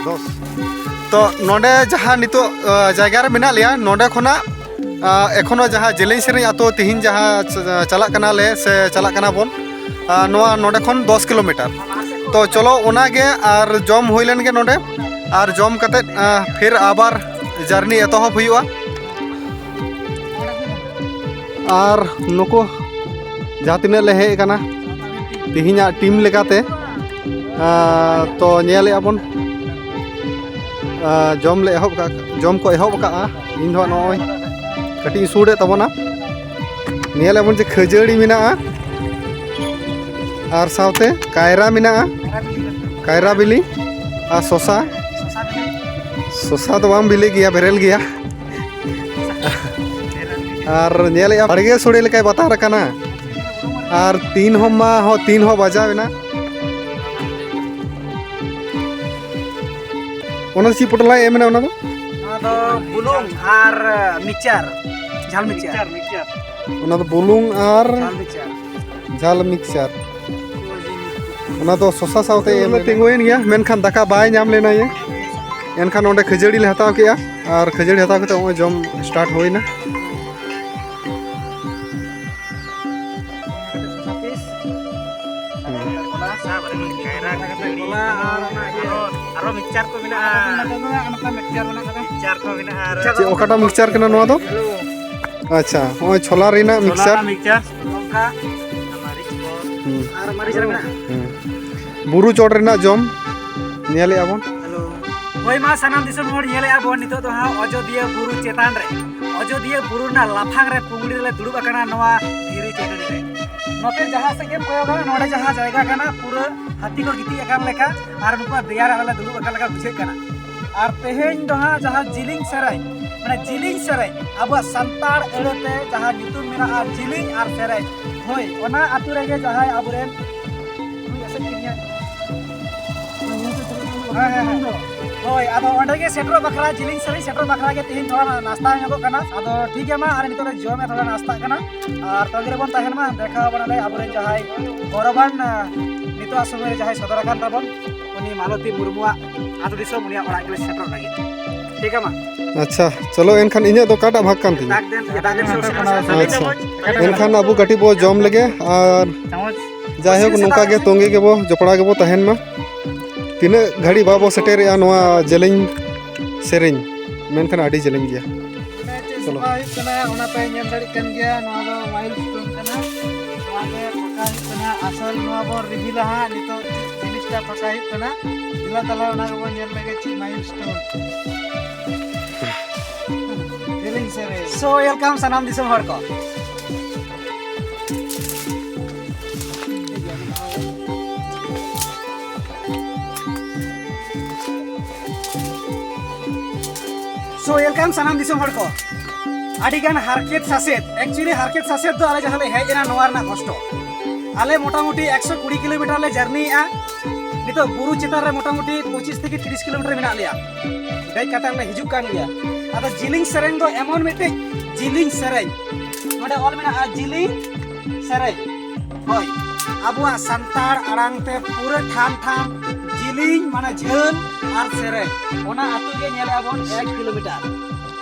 ᱫᱚᱥ᱾ ᱛᱚ ᱱᱚᱰᱮ ᱡᱟᱦᱟᱸ ᱱᱤᱛᱚᱜ ᱡᱟᱭᱜᱟ ᱨᱮ ᱢᱮᱱᱟᱜ ᱞᱮᱭᱟ, ᱱᱚᱰᱮ ᱠᱷᱚᱱᱟᱜ ᱮᱠᱷᱚᱱᱳ ᱡᱟᱦᱟᱸ ᱡᱮᱞᱮᱧ ᱥᱮᱨᱮᱧ ᱟᱛᱳ ᱛᱤᱦᱤᱧ ᱡᱟᱦᱟᱸ ᱪᱟᱞᱟᱜ ᱠᱟᱱᱟᱞᱮ ᱥᱮ ᱪᱟᱞᱟᱜ ᱠᱟᱱᱟ ᱵᱚᱱ, ᱱᱚᱣᱟ ᱱᱚᱰᱮ ᱠᱷᱚᱱ ᱫᱚᱥ ᱠᱤᱞᱳᱢᱤᱴᱟᱨ᱾ ᱛᱚ ᱪᱚᱞᱚ ᱚᱱᱟᱜᱮ ᱟᱨ ᱡᱚᱢ ᱦᱩᱭ ᱞᱮᱱ ᱜᱮ ᱱᱚᱰᱮ, ᱟᱨ ᱡᱚᱢ ᱠᱟᱛᱮ ᱯᱷᱤᱨ ᱟᱵᱟᱨ ᱡᱟᱨᱱᱤ ᱮᱛᱚᱦᱚᱵ ᱦᱩᱭᱩᱜᱼᱟ᱾ ᱟᱨ ᱱᱩᱠᱩ ᱡᱟᱦᱟᱸ ᱛᱤᱱᱟᱹᱜ ᱞᱮ ᱦᱮᱡ ᱟᱠᱟᱱᱟ ᱛᱮᱦᱮᱧᱟᱜ ᱴᱤᱢ ᱞᱮᱠᱟᱛᱮ, ᱛᱚ ᱧᱮᱞᱮᱫᱼᱟ ᱵᱚᱱ ᱡᱚᱢ ᱞᱮ ᱮᱦᱚᱵ ᱠᱟᱜ ᱡᱚᱢ ᱠᱚ ᱮᱦᱚᱵ ᱠᱟᱜᱼᱟ᱾ ᱤᱧ ᱫᱚ ᱦᱟᱸᱜ ᱱᱚᱜᱼᱚᱭ ᱠᱟᱹᱴᱤᱡ ᱤᱧ ᱥᱩᱨ ᱮᱫ ᱛᱟᱵᱚᱱᱟ᱾ ᱧᱮᱞᱮᱫᱼᱟ ᱵᱚᱱ ᱡᱮ ᱠᱷᱟᱹᱡᱟᱹᱲᱤ ᱢᱮᱱᱟᱜᱼᱟ ᱟᱨ ᱥᱟᱶᱛᱮ ᱠᱟᱭᱨᱟ ᱢᱮᱱᱟᱜᱼᱟ, ᱠᱟᱭᱨᱟ ᱵᱤᱞᱤ ᱟᱨ ᱥᱚᱥᱟ᱾ ᱥᱚᱥᱟ ᱫᱚ ᱵᱟᱝ ᱵᱤᱞᱤ ᱜᱮᱭᱟ, ᱵᱮᱨᱮᱞ ᱜᱮᱭᱟ᱾ ᱟᱨ ᱧᱮᱞᱮᱫᱼᱟ ᱵᱟᱲᱜᱮ ᱥᱳᱲᱮ ᱞᱮᱠᱟᱭ ᱵᱟᱛᱟᱨ ᱟᱠᱟᱱᱟ᱾ ᱟᱨ ᱛᱤᱱ ᱦᱚᱸ ᱢᱟ ᱦᱚᱸ ᱛᱤᱱ ᱦᱚᱸ ᱵᱟᱡᱟᱣ ᱮᱱᱟ᱾ ᱚᱱᱟ ᱪᱮᱫ ᱯᱚᱴᱚᱞᱟᱭ ᱮᱢ ᱮᱱᱟ ᱚᱱᱟ ᱫᱚ? ᱱᱚᱣᱟ ᱫᱚ ᱵᱩᱞᱩᱝ ᱟᱨ ᱢᱤᱠᱥᱪᱟᱨ, ᱡᱷᱟᱞ ᱢᱤᱠᱥᱪᱟᱨ᱾ ᱚᱱᱟ ᱫᱚ ᱵᱩᱞᱩᱝ ᱟᱨ ᱡᱷᱟᱞ ᱢᱤᱠᱥᱪᱟᱨ᱾ ᱡᱷᱟᱞ ᱢᱤᱠᱥᱪᱟᱨ᱾ ᱚᱱᱟ ᱫᱚ ᱥᱚᱥᱟ ᱥᱟᱶᱛᱮ ᱮᱢ ᱞᱮᱱᱟ᱾ ᱛᱤᱸᱜᱩᱭᱮᱱ ᱜᱮᱭᱟ, ᱢᱮᱱᱠᱷᱟᱱ ᱫᱟᱠᱟ ᱵᱟᱭ ᱧᱟᱢ ᱞᱮᱱᱟ ᱭᱮ᱾ ᱮᱱᱠᱷᱟᱱ ᱚᱸᱰᱮ ᱠᱷᱟᱹᱡᱟᱹᱲᱤ ᱞᱮ ᱦᱟᱛᱟᱣ ᱠᱮᱜᱼᱟ ᱟᱨ ᱠᱷᱟᱹᱡᱟᱹᱲᱤ ᱦᱟᱛᱟᱣ ᱠᱟᱛᱮ ᱱᱚᱜᱼᱚᱭ ᱡᱚᱢ ᱥᱴᱟᱨᱴ ᱦᱩᱭᱱᱟ᱾ ᱠᱟᱭᱨᱟ, ᱠᱷᱟᱹᱡᱟᱹᱲᱤ, ᱠᱚᱞᱟ ᱟᱨ ᱚᱱᱟ ᱤᱭᱟᱹ᱾ ᱟᱨᱚ, ᱟᱨᱚ mixture ᱠᱚ ᱢᱮᱱᱟᱜᱼᱟ᱾ ᱱᱚᱛᱮ ᱫᱚ ᱱᱟᱜ ᱱᱚᱝᱠᱟ mixture ᱢᱮᱱᱟᱜ ᱠᱟᱫᱟ᱾ Mixture ᱠᱚ ᱢᱮᱱᱟᱜᱼᱟ ᱟᱨ ᱪᱮᱫ, ᱚᱠᱟᱴᱟᱜ mixture ᱠᱟᱱᱟ ᱱᱚᱣᱟ ᱫᱚ? ᱦᱮᱞᱳ᱾ ᱟᱪᱪᱷᱟ, ᱱᱚᱜᱼᱚᱭ ᱪᱷᱳᱞᱟ ᱨᱮᱱᱟᱜ ᱪᱷᱳᱞᱟ mixture᱾ Mixture, ᱞᱚᱝᱠᱟ, ᱢᱟᱹᱨᱤᱪ ᱠᱚ᱾ ᱦᱩᱸ᱾ ᱟᱨ ᱢᱟᱹᱨᱤᱪ ᱨᱮ ᱢᱮᱱᱟᱜᱼᱟ᱾ ᱦᱩᱸ᱾ ᱵᱩᱨᱩ ᱪᱚᱴ ᱨᱮᱱᱟᱜ ᱡᱚᱢ ᱧᱮᱞᱮᱜᱼᱟ ᱵᱚᱱ᱾ ᱦᱮᱞᱳ᱾ ᱦᱳᱭ, ᱢᱟ ᱥᱟᱱᱟᱢ ᱫᱤᱥᱚᱢ ᱦᱚᱲ, ᱧᱮᱞᱮᱜᱼᱟ ᱵᱚᱱ ᱱᱤᱛᱚᱜ ᱫᱚ ᱦᱟᱸᱜ ᱚᱡᱳᱫᱤᱭᱟᱹ ᱵᱩᱨᱩ ᱪᱮᱛᱟᱱ ᱨᱮ, ᱚᱡᱳᱫᱤᱭᱟᱹ ᱵᱩᱨᱩ ᱨᱮᱱᱟᱜ ᱞᱟᱯᱷᱟᱝ ᱨᱮ ᱯᱩᱸᱜᱲᱤ ᱨᱮᱞᱮ ᱫᱩᱲᱩᱵ ᱟᱠᱟᱱᱟ ᱱᱚᱣᱟ ᱫᱷᱤᱨᱤ ᱪᱟᱹᱴᱟᱹᱱᱤ ᱨᱮ᱾ ᱱᱚᱛᱮ ᱡᱟᱦᱟᱸ ᱥᱮᱫ ᱜᱮᱢ ᱠᱚᱭᱚᱜᱟ, ᱱᱚᱰᱮ ᱡᱟᱦᱟᱸ ᱡᱟᱭᱜᱟ ᱠᱟᱱᱟ, ᱯᱩᱨᱟᱹ ᱦᱟᱹᱛᱤ ᱠᱚ ᱜᱤᱛᱤᱡ ᱟᱠᱟᱱ ᱞᱮᱠᱟ ᱟᱨ ᱱᱩᱠᱩᱣᱟᱜ ᱫᱮᱭᱟ ᱨᱮ ᱟᱞᱮ ᱞᱮ ᱫᱩᱲᱩᱵ ᱟᱠᱟᱱ ᱞᱮᱠᱟ ᱵᱩᱡᱷᱟᱹᱜ ᱠᱟᱱᱟ᱾ ᱟᱨ ᱛᱮᱦᱮᱧ ᱫᱚ ᱦᱟᱸᱜ ᱡᱟᱦᱟᱸ ᱡᱤᱞᱤᱧ ᱥᱮᱨᱮᱧ, ᱢᱟᱱᱮ ᱡᱤᱞᱤᱧ ᱥᱮᱨᱮᱧ, ᱟᱵᱚᱣᱟᱜ ᱥᱟᱱᱛᱟᱲ ᱟᱹᱲᱟᱹᱛᱮ ᱡᱟᱦᱟᱸ ᱧᱩᱛᱩᱢ ᱢᱮᱱᱟᱜᱼᱟ ᱡᱤᱞᱤᱧ ᱟᱨ ᱥᱮᱨᱮᱧ, ᱦᱳᱭ, ᱚᱱᱟ ᱟᱹᱛᱩ ᱨᱮᱜᱮ ᱡᱟᱦᱟᱸᱭ ᱟᱵᱚᱨᱮᱱ ᱦᱮᱸ, ᱦᱮᱸ, ᱦᱮᱸ᱾ ᱦᱳᱭ, ᱟᱫᱚ ᱚᱸᱰᱮ ᱜᱮ ᱥᱮᱴᱮᱨᱚᱜ ᱵᱟᱠᱷᱨᱟ, ᱡᱤᱞᱤᱧ ᱥᱮᱨᱮᱧ ᱥᱮᱴᱮᱨᱚᱜ ᱵᱟᱠᱷᱨᱟ ᱜᱮ ᱛᱮᱦᱮᱧ ᱛᱷᱚᱲᱟ ᱱᱟᱥᱛᱟ ᱧᱚᱜᱚᱜ ᱠᱟᱱᱟ᱾ ᱟᱫᱚ ᱴᱷᱤᱠ ᱜᱮᱭᱟ, ᱢᱟ ᱟᱨ ᱱᱤᱛᱚᱜ ᱞᱮ ᱡᱚᱢᱮᱫ, ᱛᱷᱚᱲᱟ ᱱᱟᱥᱛᱟᱜ ᱠᱟᱱᱟ᱾ ᱟᱨ ᱛᱟᱺᱜᱤ ᱨᱮᱵᱚᱱ ᱛᱟᱦᱮᱱ ᱢᱟ, ᱫᱮᱠᱷᱟᱣ ᱟᱵᱚᱱᱟᱞᱮ ᱟᱵᱚᱨᱮᱱ ᱡᱟᱦᱟᱸᱭ ᱜᱚᱨᱚᱵᱟᱱ, ᱟᱸ, ᱱᱤᱛᱚᱜ ᱥᱚᱢᱚᱭ ᱨᱮ ᱡᱟᱦᱟᱸᱭ ᱥᱚᱫᱚᱨ ᱟᱠᱟᱱ ᱛᱟᱵᱚᱱ, ᱩᱱᱤ ᱢᱟᱞᱚᱛᱤ ᱢᱩᱨᱢᱩᱣᱟᱜ ᱟᱹᱛᱩ ᱫᱤᱥᱚᱢ, ᱩᱱᱤᱭᱟᱜ ᱚᱲᱟᱜ ᱜᱮᱞᱮ ᱥᱮᱴᱮᱨᱚᱜ ᱞᱟᱹᱜᱤᱫ᱾ ᱴᱷᱤᱠ ᱜᱮᱭᱟ, ᱢᱟ᱾ ᱟᱪᱪᱷᱟ, ᱪᱚᱞᱚ ᱮᱱᱠᱷᱟᱱ ᱤᱧᱟᱹᱜ ᱫᱚ ᱚᱠᱟᱴᱟᱜ ᱵᱷᱟᱜᱽ ᱠᱟᱱ ᱛᱤᱧᱟ? ᱫᱟᱜ ᱫᱮᱱ, ᱫᱟᱜ ᱫᱮᱱ, ᱥᱩᱨ ᱥᱮᱴᱮᱨ ᱥᱮ᱾ ᱟᱪᱪᱷᱟ, ᱮᱱᱠᱷᱟᱱ ᱟᱵᱚ ᱠᱟᱹᱴᱤᱡ ᱵᱚ ᱡᱚᱢ ᱞᱮᱜᱮ ᱟᱨ ᱡᱟᱭᱦᱳᱠ, ᱱᱚᱝᱠᱟ ᱜᱮ ᱛᱚᱸᱜᱮ ᱜᱮᱵᱚ, ᱡᱚᱯᱲᱟᱣ ᱜᱮᱵᱚ ᱛᱟᱦᱮᱱ ᱢᱟ᱾ ᱛᱤᱱᱟᱹᱜ ᱜᱷᱟᱹᱲᱤᱡ ᱵᱟᱵᱚ ᱥᱮᱴᱮᱨᱮᱜᱼᱟ ᱱᱚᱣᱟ ᱡᱮᱞᱮᱧ ᱥᱮᱨᱮᱧ, ᱢᱮᱱᱠᱷᱟᱱ ᱟᱹᱰᱤ ᱡᱮᱞᱮᱧ ᱜᱮᱭᱟ᱾ ᱱᱚᱰᱮ ᱪᱮᱫ ᱪᱚᱞᱚ᱾ ᱥᱟᱯᱷᱟ ᱦᱩᱭᱩᱜ ᱠᱟᱱᱟ, ᱚᱱᱟ ᱯᱮ ᱧᱮᱞ ᱫᱟᱲᱮᱭᱟᱜ ᱠᱟᱱ ᱜᱮᱭᱟ᱾ ᱱᱚᱣᱟ ᱫᱚ milestone ᱠᱟᱱᱟ, ᱱᱚᱣᱟ ᱜᱮ ᱯᱟᱠᱟ ᱦᱩᱭᱩᱜ ᱠᱟᱱᱟ᱾ ᱟᱥᱚᱞ ᱱᱚᱣᱟ ᱵᱚᱱ reveal-ᱟ ᱦᱟᱸᱜ, ᱱᱤᱛᱚᱜ ᱪᱮᱫ ᱡᱤᱱᱤᱥᱴᱟ ᱯᱟᱠᱟ ᱦᱩᱭᱩᱜ ᱠᱟᱱᱟ᱾ ᱫᱮᱞᱟ ᱛᱟᱦᱞᱮ ᱚᱱᱟ ᱜᱮᱵᱚᱱ ᱧᱮᱞ ᱞᱮᱜᱮ, ᱪᱮᱫ milestone᱾ ᱡᱮᱞᱮᱧ ᱥᱮᱨᱮᱧ᱾ So, welcome ᱥᱟᱱᱟᱢ ᱫᱤᱥᱚᱢ ᱦᱚᱲ ᱠᱚ᱾ So, welcome ᱥᱟᱱᱟᱢ ᱫᱤᱥᱚᱢ ᱦᱚᱲ ᱠᱚ᱾ ᱟᱹᱰᱤ ᱜᱟᱱ ᱦᱟᱨᱠᱮᱛ ᱥᱟᱥᱮᱛ, actually ᱦᱟᱨᱠᱮᱛ ᱥᱟᱥᱮᱛ ᱫᱚ ᱟᱞᱮ ᱡᱟᱦᱟᱸ ᱞᱮ ᱦᱮᱡ ᱮᱱᱟ ᱱᱚᱣᱟ ᱨᱮᱱᱟᱜ ᱠᱚᱥᱴᱚ᱾ ᱟᱞᱮ ᱢᱚᱴᱟᱢᱩᱴᱤ ᱮᱠᱥᱚ ᱠᱩᱲᱤ ᱠᱤᱞᱳᱢᱤᱴᱟᱨ ᱞᱮ ᱡᱟᱨᱱᱤᱭᱮᱜᱼᱟ᱾ ᱱᱤᱛᱚᱜ ᱵᱩᱨᱩ ᱪᱮᱛᱟᱱ ᱨᱮ ᱢᱚᱴᱟᱢᱩᱴᱤ ᱯᱚᱸᱪᱤᱥ ᱛᱷᱮᱠᱮ ᱛᱤᱨᱤᱥ ᱠᱤᱞᱳᱢᱤᱴᱟᱨ ᱢᱮᱱᱟᱜ ᱞᱮᱭᱟ᱾ ᱫᱮᱡ ᱠᱟᱛᱮ ᱞᱮ ᱦᱤᱡᱩᱜ ᱠᱟᱱ ᱜᱮᱭᱟ᱾ ᱟᱫᱚ ᱡᱤᱞᱤᱧ ᱥᱮᱨᱮᱧ ᱫᱚ ᱮᱢᱚᱱ ᱢᱤᱫᱴᱤᱡ ᱡᱤᱞᱤᱧ ᱥᱮᱨᱮᱧ, ᱱᱚᱰᱮ ᱚᱞ ᱢᱮᱱᱟᱜᱼᱟ ᱡᱤᱞᱤᱧ ᱥᱮᱨᱮᱧ᱾ ᱦᱳᱭ, ᱟᱵᱚᱣᱟᱜ ᱥᱟᱱᱛᱟᱲ ᱟᱲᱟᱝ ᱛᱮ ᱯᱩᱨᱟᱹ ᱴᱷᱟᱢ ᱴᱷᱟᱢ ᱡᱤᱞᱤᱧ ᱢᱟᱱᱮ ᱡᱷᱟᱹᱞ ᱟᱨ ᱥᱮᱨᱮᱧ, ᱚᱱᱟ ᱟᱹᱛᱩ ᱜᱮ ᱧᱮᱞᱮᱜᱼᱟ ᱵᱚᱱ ᱮᱠ ᱠᱤᱞᱳᱢᱤᱴᱟᱨ᱾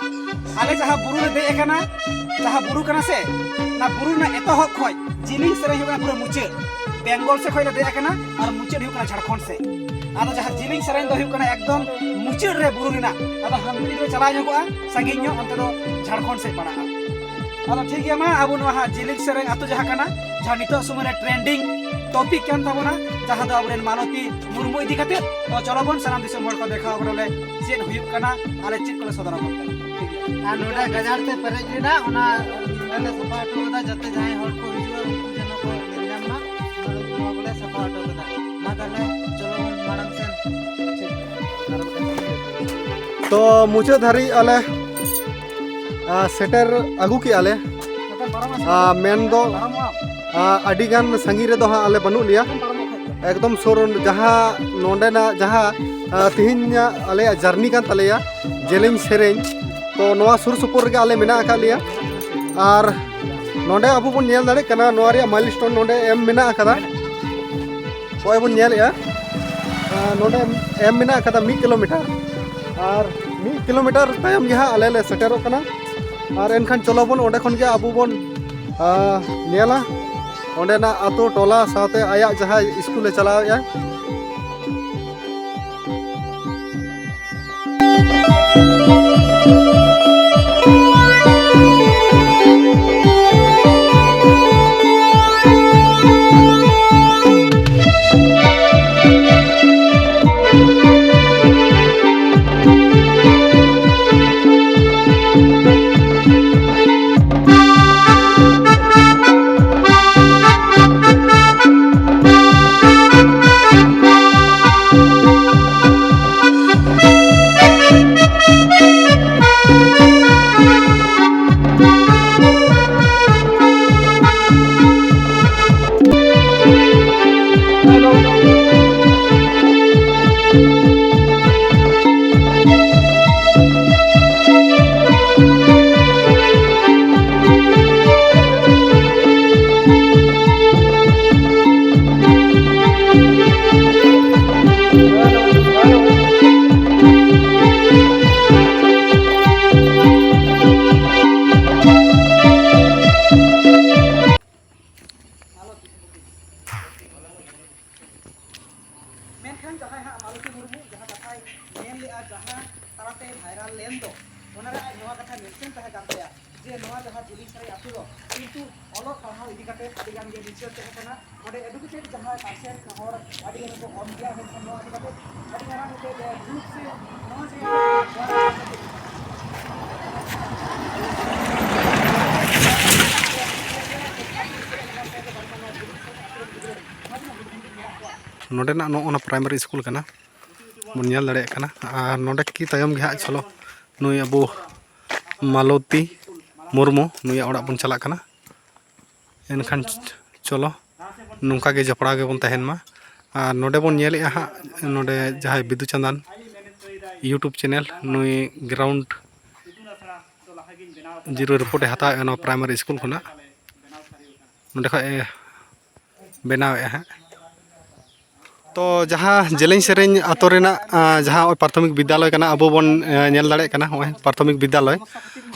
ᱟᱞᱮ ᱡᱟᱦᱟᱸ ᱵᱩᱨᱩ ᱞᱮ ᱫᱮᱡ ᱟᱠᱟᱱᱟ, ᱡᱟᱦᱟᱸ ᱵᱩᱨᱩ ᱠᱟᱱᱟ ᱥᱮ, ᱚᱱᱟ ᱵᱩᱨᱩ ᱨᱮᱱᱟᱜ ᱮᱛᱚᱦᱚᱵ ᱠᱷᱚᱡ ᱡᱤᱞᱤᱧ ᱥᱮᱨᱮᱧ ᱦᱩᱭᱩᱜ ᱠᱟᱱᱟ ᱯᱩᱨᱟᱹ ᱢᱩᱪᱟᱹᱫ᱾ ᱵᱮᱝᱜᱚᱞ ᱥᱮᱫ ᱠᱷᱚᱱ ᱞᱮ ᱫᱮᱡ ᱟᱠᱟᱱᱟ ᱟᱨ ᱢᱩᱪᱟᱹᱫ ᱦᱩᱭᱩᱜ ᱠᱟᱱᱟ ᱡᱷᱟᱲᱠᱷᱚᱸᱰ ᱥᱮᱫ᱾ ᱟᱫᱚ ᱡᱟᱦᱟᱸ ᱡᱤᱞᱤᱧ ᱥᱮᱨᱮᱧ ᱫᱚ ᱦᱩᱭᱩᱜ ᱠᱟᱱᱟ ᱮᱠᱫᱚᱢ ᱢᱩᱪᱟᱹᱫ ᱨᱮ ᱵᱩᱨᱩ ᱨᱮᱱᱟᱜ, ᱟᱫᱚ ᱦᱟᱱᱛᱮ ᱡᱩᱫᱤ ᱪᱟᱞᱟᱣ ᱧᱚᱜᱚᱜᱼᱟ ᱥᱟᱺᱜᱤᱧ ᱧᱚᱜ, ᱚᱱᱛᱮ ᱫᱚ ᱡᱷᱟᱲᱠᱷᱚᱸᱰ ᱥᱮᱫ ᱯᱟᱲᱟᱜᱼᱟ᱾ ᱟᱫᱚ ᱴᱷᱤᱠ ᱜᱮᱭᱟ, ᱢᱟ ᱟᱵᱚ ᱱᱚᱣᱟ ᱦᱟᱸᱜ ᱡᱤᱞᱤᱧ ᱥᱮᱨᱮᱧ ᱟᱹᱛᱩ ᱡᱟᱦᱟᱸ ᱠᱟᱱᱟ, ᱡᱟᱦᱟᱸ ᱱᱤᱛᱚᱜ ᱥᱚᱢᱚᱭ ᱨᱮ ᱴᱨᱮᱱᱰᱤᱝ ᱴᱚᱯᱤᱠ ᱠᱟᱱ ᱛᱟᱵᱚᱱᱟ, ᱡᱟᱦᱟᱸ ᱫᱚ ᱟᱵᱚᱨᱮᱱ ᱢᱟᱞᱚᱛᱤ ᱢᱩᱨᱢᱩ ᱤᱫᱤ ᱠᱟᱛᱮ, ᱛᱚ ᱪᱚᱞᱚ ᱵᱚᱱ ᱥᱟᱱᱟᱢ ᱫᱤᱥᱚᱢ ᱦᱚᱲ ᱠᱚ ᱫᱮᱠᱷᱟᱣ ᱟᱵᱚᱱᱟᱞᱮ ᱪᱮᱫ ᱦᱩᱭᱩᱜ ᱠᱟᱱᱟ, ᱟᱞᱮ ᱪᱮᱫ ᱠᱚᱞᱮ ᱥᱚᱫᱚᱨ ᱟᱵᱚᱱ ᱠᱟᱱᱟ᱾ ᱴᱷᱤᱠ ᱜᱮᱭᱟ᱾ ᱟᱨ ᱱᱚᱰᱮ ᱜᱟᱡᱟᱲ ᱛᱮ ᱯᱮᱨᱮᱡ ᱞᱮᱱᱟ, ᱚᱱᱟ ᱱᱚᱰᱮ ᱞᱮ ᱥᱟᱯᱷᱟ ᱦᱚᱴᱚ ᱠᱟᱫᱟ, ᱡᱟᱛᱮ ᱡᱟᱦᱟᱸᱭ ᱦᱚᱲ ᱠᱚ ᱦᱤᱡᱩᱜᱼᱟ ᱩᱱᱠᱩ ᱡᱮᱱᱚ ᱠᱚ ᱧᱮᱞ ᱧᱟᱢ ᱢᱟ᱾ ᱱᱚᱣᱟ ᱠᱚᱞᱮ ᱥᱟᱯᱷᱟ ᱦᱚᱴᱚ ᱠᱟᱫᱟ᱾ ᱢᱟ ᱛᱟᱦᱞᱮ ᱪᱚᱞᱚ ᱵᱚᱱ ᱢᱟᱲᱟᱝ ᱥᱮᱱ᱾ ᱛᱚ ᱢᱩᱪᱟᱹᱫ ᱫᱷᱟᱹᱨᱤᱡ ᱟᱞᱮ, ᱟ, ᱥᱮᱴᱮᱨ ᱟᱹᱜᱩ ᱠᱮᱜᱼᱟ ᱞᱮ᱾ ᱟ, ᱢᱮᱱ ᱫᱚ, ᱟ, ᱟᱹᱰᱤ ᱜᱟᱱ ᱥᱟᱺᱜᱤᱧ ᱨᱮᱫᱚ ᱦᱟᱸᱜ ᱟᱞᱮ ᱵᱟᱹᱱᱩᱜ ᱞᱮᱭᱟ᱾ ᱮᱠᱫᱚᱢ ᱥᱩᱨ ᱡᱟᱦᱟᱸ ᱱᱚᱰᱮᱱᱟᱜ ᱡᱟᱦᱟᱸ, ᱟ, ᱛᱮᱦᱮᱧᱟᱜ ᱟᱞᱮᱭᱟᱜ ᱡᱟᱨᱱᱤ ᱠᱟᱱ ᱛᱟᱞᱮᱭᱟ, ᱡᱮᱞᱮᱧ ᱥᱮᱨᱮᱧ, ᱛᱚ ᱱᱚᱣᱟ ᱥᱩᱨ ᱥᱩᱯᱩᱨ ᱨᱮᱜᱮ ᱟᱞᱮ ᱢᱮᱱᱟᱜ ᱟᱠᱟᱫ ᱞᱮᱭᱟ᱾ ᱟᱨ ᱱᱚᱰᱮ ᱟᱵᱚ ᱵᱚᱱ ᱧᱮᱞ ᱫᱟᱲᱮᱭᱟᱜ ᱠᱟᱱᱟ, ᱱᱚᱣᱟ ᱨᱮᱭᱟᱜ ᱢᱟᱭᱤᱞᱥᱴᱳᱱ ᱱᱚᱰᱮ ᱮᱢ ᱢᱮᱱᱟᱜ ᱟᱠᱟᱫᱟ᱾ ᱱᱚᱜᱼᱚᱭ ᱵᱚᱱ ᱧᱮᱞᱮᱜᱼᱟ, ᱟᱨ ᱱᱚᱰᱮ ᱮᱢ ᱢᱮᱱᱟᱜ ᱟᱠᱟᱫᱟ ᱢᱤᱫ ᱠᱤᱞᱳᱢᱤᱴᱟᱨ᱾ ᱟᱨ ᱢᱤᱫ ᱠᱤᱞᱳᱢᱤᱴᱟᱨ ᱛᱟᱭᱚᱢ ᱜᱮ ᱦᱟᱸᱜ ᱟᱞᱮ ᱞᱮ ᱥᱮᱴᱮᱨᱚᱜ ᱠᱟᱱᱟ᱾ ᱟᱨ ᱮᱱᱠᱷᱟᱱ ᱪᱚᱞᱚ ᱵᱚᱱ ᱚᱸᱰᱮ ᱠᱷᱚᱱ ᱜᱮ ᱟᱵᱚ ᱵᱚᱱ, ᱟ, ᱧᱮᱞᱟ ᱚᱸᱰᱮᱱᱟᱜ ᱟᱛᱳ ᱴᱚᱞᱟ ᱥᱟᱶᱛᱮ ᱟᱭᱟᱜ ᱡᱟᱦᱟᱸ ᱤᱥᱠᱩᱞᱮ ᱪᱟᱞᱟᱣᱮᱫᱼᱟ᱾ ᱡᱟᱦᱟᱸᱭ ᱦᱟᱸᱜ ᱢᱟᱞᱚᱛᱤ ᱢᱩᱨᱢᱩ ᱡᱟᱦᱟᱸ ᱠᱟᱛᱷᱟᱭ ᱢᱮᱱ ᱞᱮᱜᱼᱟ, ᱡᱟᱦᱟᱸ ᱛᱟᱞᱟᱛᱮ ᱵᱷᱟᱭᱨᱟᱞ ᱞᱮᱱ ᱫᱚ, ᱚᱱᱟᱨᱮ ᱟᱡ ᱱᱚᱣᱟ ᱠᱟᱛᱷᱟ ᱢᱮᱱᱥᱮᱱ ᱛᱟᱦᱮᱸ ᱠᱟᱱ ᱛᱟᱭᱟ ᱡᱮ ᱱᱚᱣᱟ ᱡᱟᱦᱟᱸ ᱡᱤᱞᱤᱧ ᱥᱟᱹᱲᱤ ᱟᱹᱛᱩ ᱫᱚ ᱠᱤᱱᱛᱩ ᱚᱞᱚᱜ ᱯᱟᱲᱦᱟᱣ ᱤᱫᱤ ᱠᱟᱛᱮ ᱟᱹᱰᱤ ᱜᱟᱱ ᱜᱮ ᱱᱤᱪᱟᱹ ᱛᱟᱦᱮᱸ ᱠᱟᱱᱟ᱾ ᱚᱸᱰᱮ educated ᱡᱟᱦᱟᱸ percent ᱦᱚᱲ ᱟᱹᱰᱤ ᱜᱟᱱ ᱠᱚ ᱠᱚᱢ ᱜᱮᱭᱟ, ᱢᱮᱱᱠᱷᱟᱱ ᱱᱚᱣᱟ ᱤᱫᱤ ᱠᱟᱛᱮ ᱟᱹᱰᱤ ᱢᱟᱨᱟᱝ ᱢᱤᱫᱴᱮᱡ ᱫᱩᱠ ᱥᱮ ᱱᱚᱣᱟ ᱡᱮ ᱱᱚᱰᱮᱱᱟᱜ ᱱᱚᱜᱼᱚ ᱱᱟ primary school ᱠᱟᱱᱟ, ᱵᱚᱱ ᱧᱮᱞ ᱫᱟᱲᱮᱭᱟᱜ ᱠᱟᱱᱟ᱾ ᱟᱨ ᱱᱚᱰᱮ ᱠᱤ ᱛᱟᱭᱚᱢ ᱜᱮ ᱦᱟᱸᱜ, ᱪᱚᱞᱚ, ᱱᱩᱭ ᱟᱵᱚ ᱢᱟᱞᱚᱛᱤ ᱢᱩᱨᱢᱩ, ᱱᱩᱭᱟᱜ ᱚᱲᱟᱜ ᱵᱚᱱ ᱪᱟᱞᱟᱜ ᱠᱟᱱᱟ᱾ ᱮᱱᱠᱷᱟᱱ ᱪᱚᱞᱚ, ᱱᱚᱝᱠᱟ ᱜᱮ ᱡᱚᱯᱲᱟᱣ ᱜᱮᱵᱚᱱ ᱛᱟᱦᱮᱱ ᱢᱟ᱾ ᱟᱨ ᱱᱚᱰᱮ ᱵᱚᱱ ᱧᱮᱞᱮᱜᱼᱟ ᱦᱟᱸᱜ, ᱱᱚᱰᱮ ᱡᱟᱦᱟᱸᱭ ᱵᱤᱫᱩ ᱪᱟᱸᱫᱟᱱ YouTube channel, ᱱᱩᱭ ground zero report ᱮ ᱦᱟᱛᱟᱣᱮᱫᱼᱟ ᱱᱚᱣᱟ primary school ᱠᱷᱚᱱᱟᱜ᱾ ᱱᱚᱰᱮ ᱠᱷᱚᱡ ᱮ ᱵᱮᱱᱟᱣᱮᱫᱼᱟ ᱦᱟᱸᱜ᱾ ᱛᱚ ᱡᱟᱦᱟᱸ ᱡᱮᱞᱮᱧ ᱥᱮᱨᱮᱧ ᱟᱛᱳ ᱨᱮᱱᱟᱜ, ᱟᱸ, ᱡᱟᱦᱟᱸ ᱱᱚᱜᱼᱚᱭ ᱯᱨᱟᱛᱷᱚᱢᱤᱠ ᱵᱤᱫᱽᱫᱟᱞᱚᱭ ᱠᱟᱱᱟ, ᱟᱵᱚ ᱵᱚᱱ, ᱮᱸ, ᱧᱮᱞ ᱫᱟᱲᱮᱭᱟᱜ ᱠᱟᱱᱟ ᱱᱚᱜᱼᱚᱭ ᱯᱨᱟᱛᱷᱚᱢᱤᱠ ᱵᱤᱫᱽᱫᱟᱞᱚᱭ᱾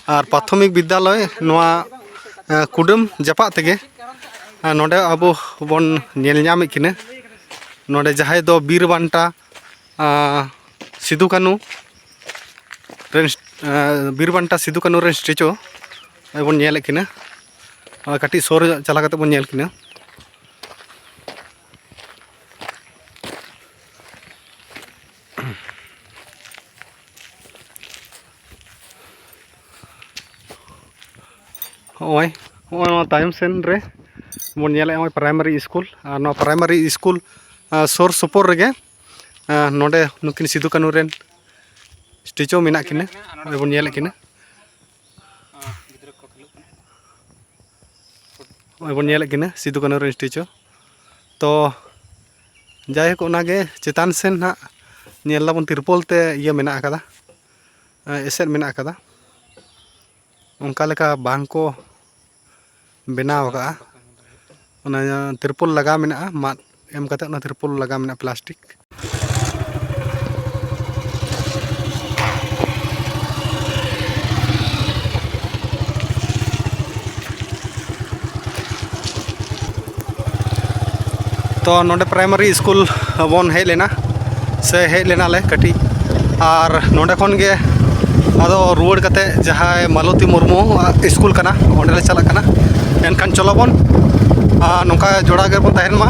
ᱟᱨ ᱯᱨᱟᱛᱷᱚᱢᱤᱠ ᱵᱤᱫᱽᱫᱟᱞᱚᱭ ᱱᱚᱣᱟ, ᱮᱸ, ᱠᱩᱰᱟᱹᱢ ᱡᱟᱯᱟᱜ ᱛᱮᱜᱮ, ᱟᱸ, ᱱᱚᱰᱮ ᱟᱵᱚ ᱵᱚᱱ ᱧᱮᱞ ᱧᱟᱢᱮᱫ ᱠᱤᱱᱟᱹ᱾ ᱱᱚᱰᱮ ᱡᱟᱦᱟᱸᱭ ᱫᱚ ᱵᱤᱨ ᱵᱟᱱᱴᱟ, ᱟᱸ, ᱥᱤᱫᱩ ᱠᱟᱹᱱᱩ ᱨᱮᱱ, ᱟᱸ, ᱵᱤᱨ ᱵᱟᱱᱴᱟ ᱥᱤᱫᱩ ᱠᱟᱹᱱᱩ ᱨᱮᱱ statue ᱵᱚᱱ ᱧᱮᱞᱮᱫ ᱠᱤᱱᱟᱹ᱾ ᱟᱨ ᱠᱟᱹᱴᱤᱡ ᱥᱩᱨ ᱧᱚᱜ ᱪᱟᱞᱟᱣ ᱠᱟᱛᱮ ᱵᱚᱱ ᱧᱮᱞ ᱠᱤᱱᱟᱹ᱾ ᱦᱚᱸᱜᱼᱚᱭ, ᱦᱚᱸᱜᱼᱚᱭ ᱱᱚᱣᱟ ᱛᱟᱭᱚᱢ ᱥᱮᱱ ᱨᱮ ᱵᱚᱱ ᱧᱮᱞᱮᱫᱼᱟ, ᱱᱚᱜᱼᱚᱭ primary school᱾ ᱟᱨ ᱱᱚᱣᱟ primary school, ᱟᱸ, ᱥᱩᱨ ᱥᱩᱯᱩᱨ ᱨᱮᱜᱮ, ᱟᱸ, ᱱᱚᱰᱮ ᱱᱩᱠᱤᱱ ᱥᱤᱫᱩ ᱠᱟᱹᱱᱩ ᱨᱮᱱ statue ᱢᱮᱱᱟᱜ ᱠᱤᱱᱟᱹ᱾ ᱱᱚᱜᱼᱚᱭ ᱵᱚᱱ ᱧᱮᱞᱮᱫ ᱠᱤᱱᱟᱹ᱾ ᱱᱚᱜᱼᱚᱭ ᱵᱚᱱ ᱧᱮᱞᱮᱫ ᱠᱤᱱᱟᱹ ᱥᱤᱫᱩ ᱠᱟᱹᱱᱩ ᱨᱮᱱ statue᱾ ᱛᱚ ᱡᱟᱭᱦᱳᱠ, ᱚᱱᱟᱜᱮ ᱪᱮᱛᱟᱱ ᱥᱮᱱ ᱦᱟᱸᱜ ᱧᱮᱞ ᱫᱟᱵᱚᱱ ᱛᱤᱨᱯᱚᱞ ᱛᱮ ᱤᱭᱟᱹ ᱢᱮᱱᱟᱜ ᱟᱠᱟᱫᱟ, ᱮᱸ, ᱮᱥᱮᱫ ᱢᱮᱱᱟᱜ ᱟᱠᱟᱫᱟ᱾ ᱚᱱᱠᱟ ᱞᱮᱠᱟ ᱵᱟᱝ ᱠᱚ ᱵᱮᱱᱟᱣ ᱟᱠᱟᱫᱼᱟ᱾ ᱚᱱᱟ ᱛᱤᱨᱯᱚᱞ ᱞᱟᱜᱟᱣ ᱢᱮᱱᱟᱜᱼᱟ, ᱢᱟᱫ ᱮᱢ ᱠᱟᱛᱮ ᱚᱱᱟ ᱛᱤᱨᱯᱚᱞ ᱞᱟᱜᱟᱣ ᱢᱮᱱᱟᱜᱼᱟ, plastic᱾ ᱛᱚ ᱛᱚ ᱱᱚᱰᱮ ᱯᱨᱟᱭᱢᱟᱨᱤ ᱥᱠᱩᱞ ᱵᱚᱱ ᱦᱮᱡ ᱞᱮᱱᱟ, ᱥᱮ ᱦᱮᱡ ᱞᱮᱱᱟᱞᱮ ᱠᱟᱹᱴᱤᱡ, ᱟᱨ ᱱᱚᱰᱮ ᱠᱷᱚᱱ ᱜᱮ ᱟᱫᱚ ᱨᱩᱣᱟᱹᱲ ᱠᱟᱛᱮ ᱡᱟᱦᱟᱸᱭ ᱢᱟᱞᱚᱛᱤ ᱢᱩᱨᱢᱩ ᱥᱠᱩᱞ ᱠᱟᱱᱟ, ᱚᱸᱰᱮ ᱞᱮ ᱪᱟᱞᱟᱜ ᱠᱟᱱᱟ᱾ ᱮᱱᱠᱷᱟᱱ ᱪᱚᱞᱚ ᱵᱚᱱ, ᱟᱨ ᱱᱚᱝᱠᱟ ᱡᱚᱲᱟᱣ ᱜᱮᱵᱚᱱ ᱛᱟᱦᱮᱱ ᱢᱟ᱾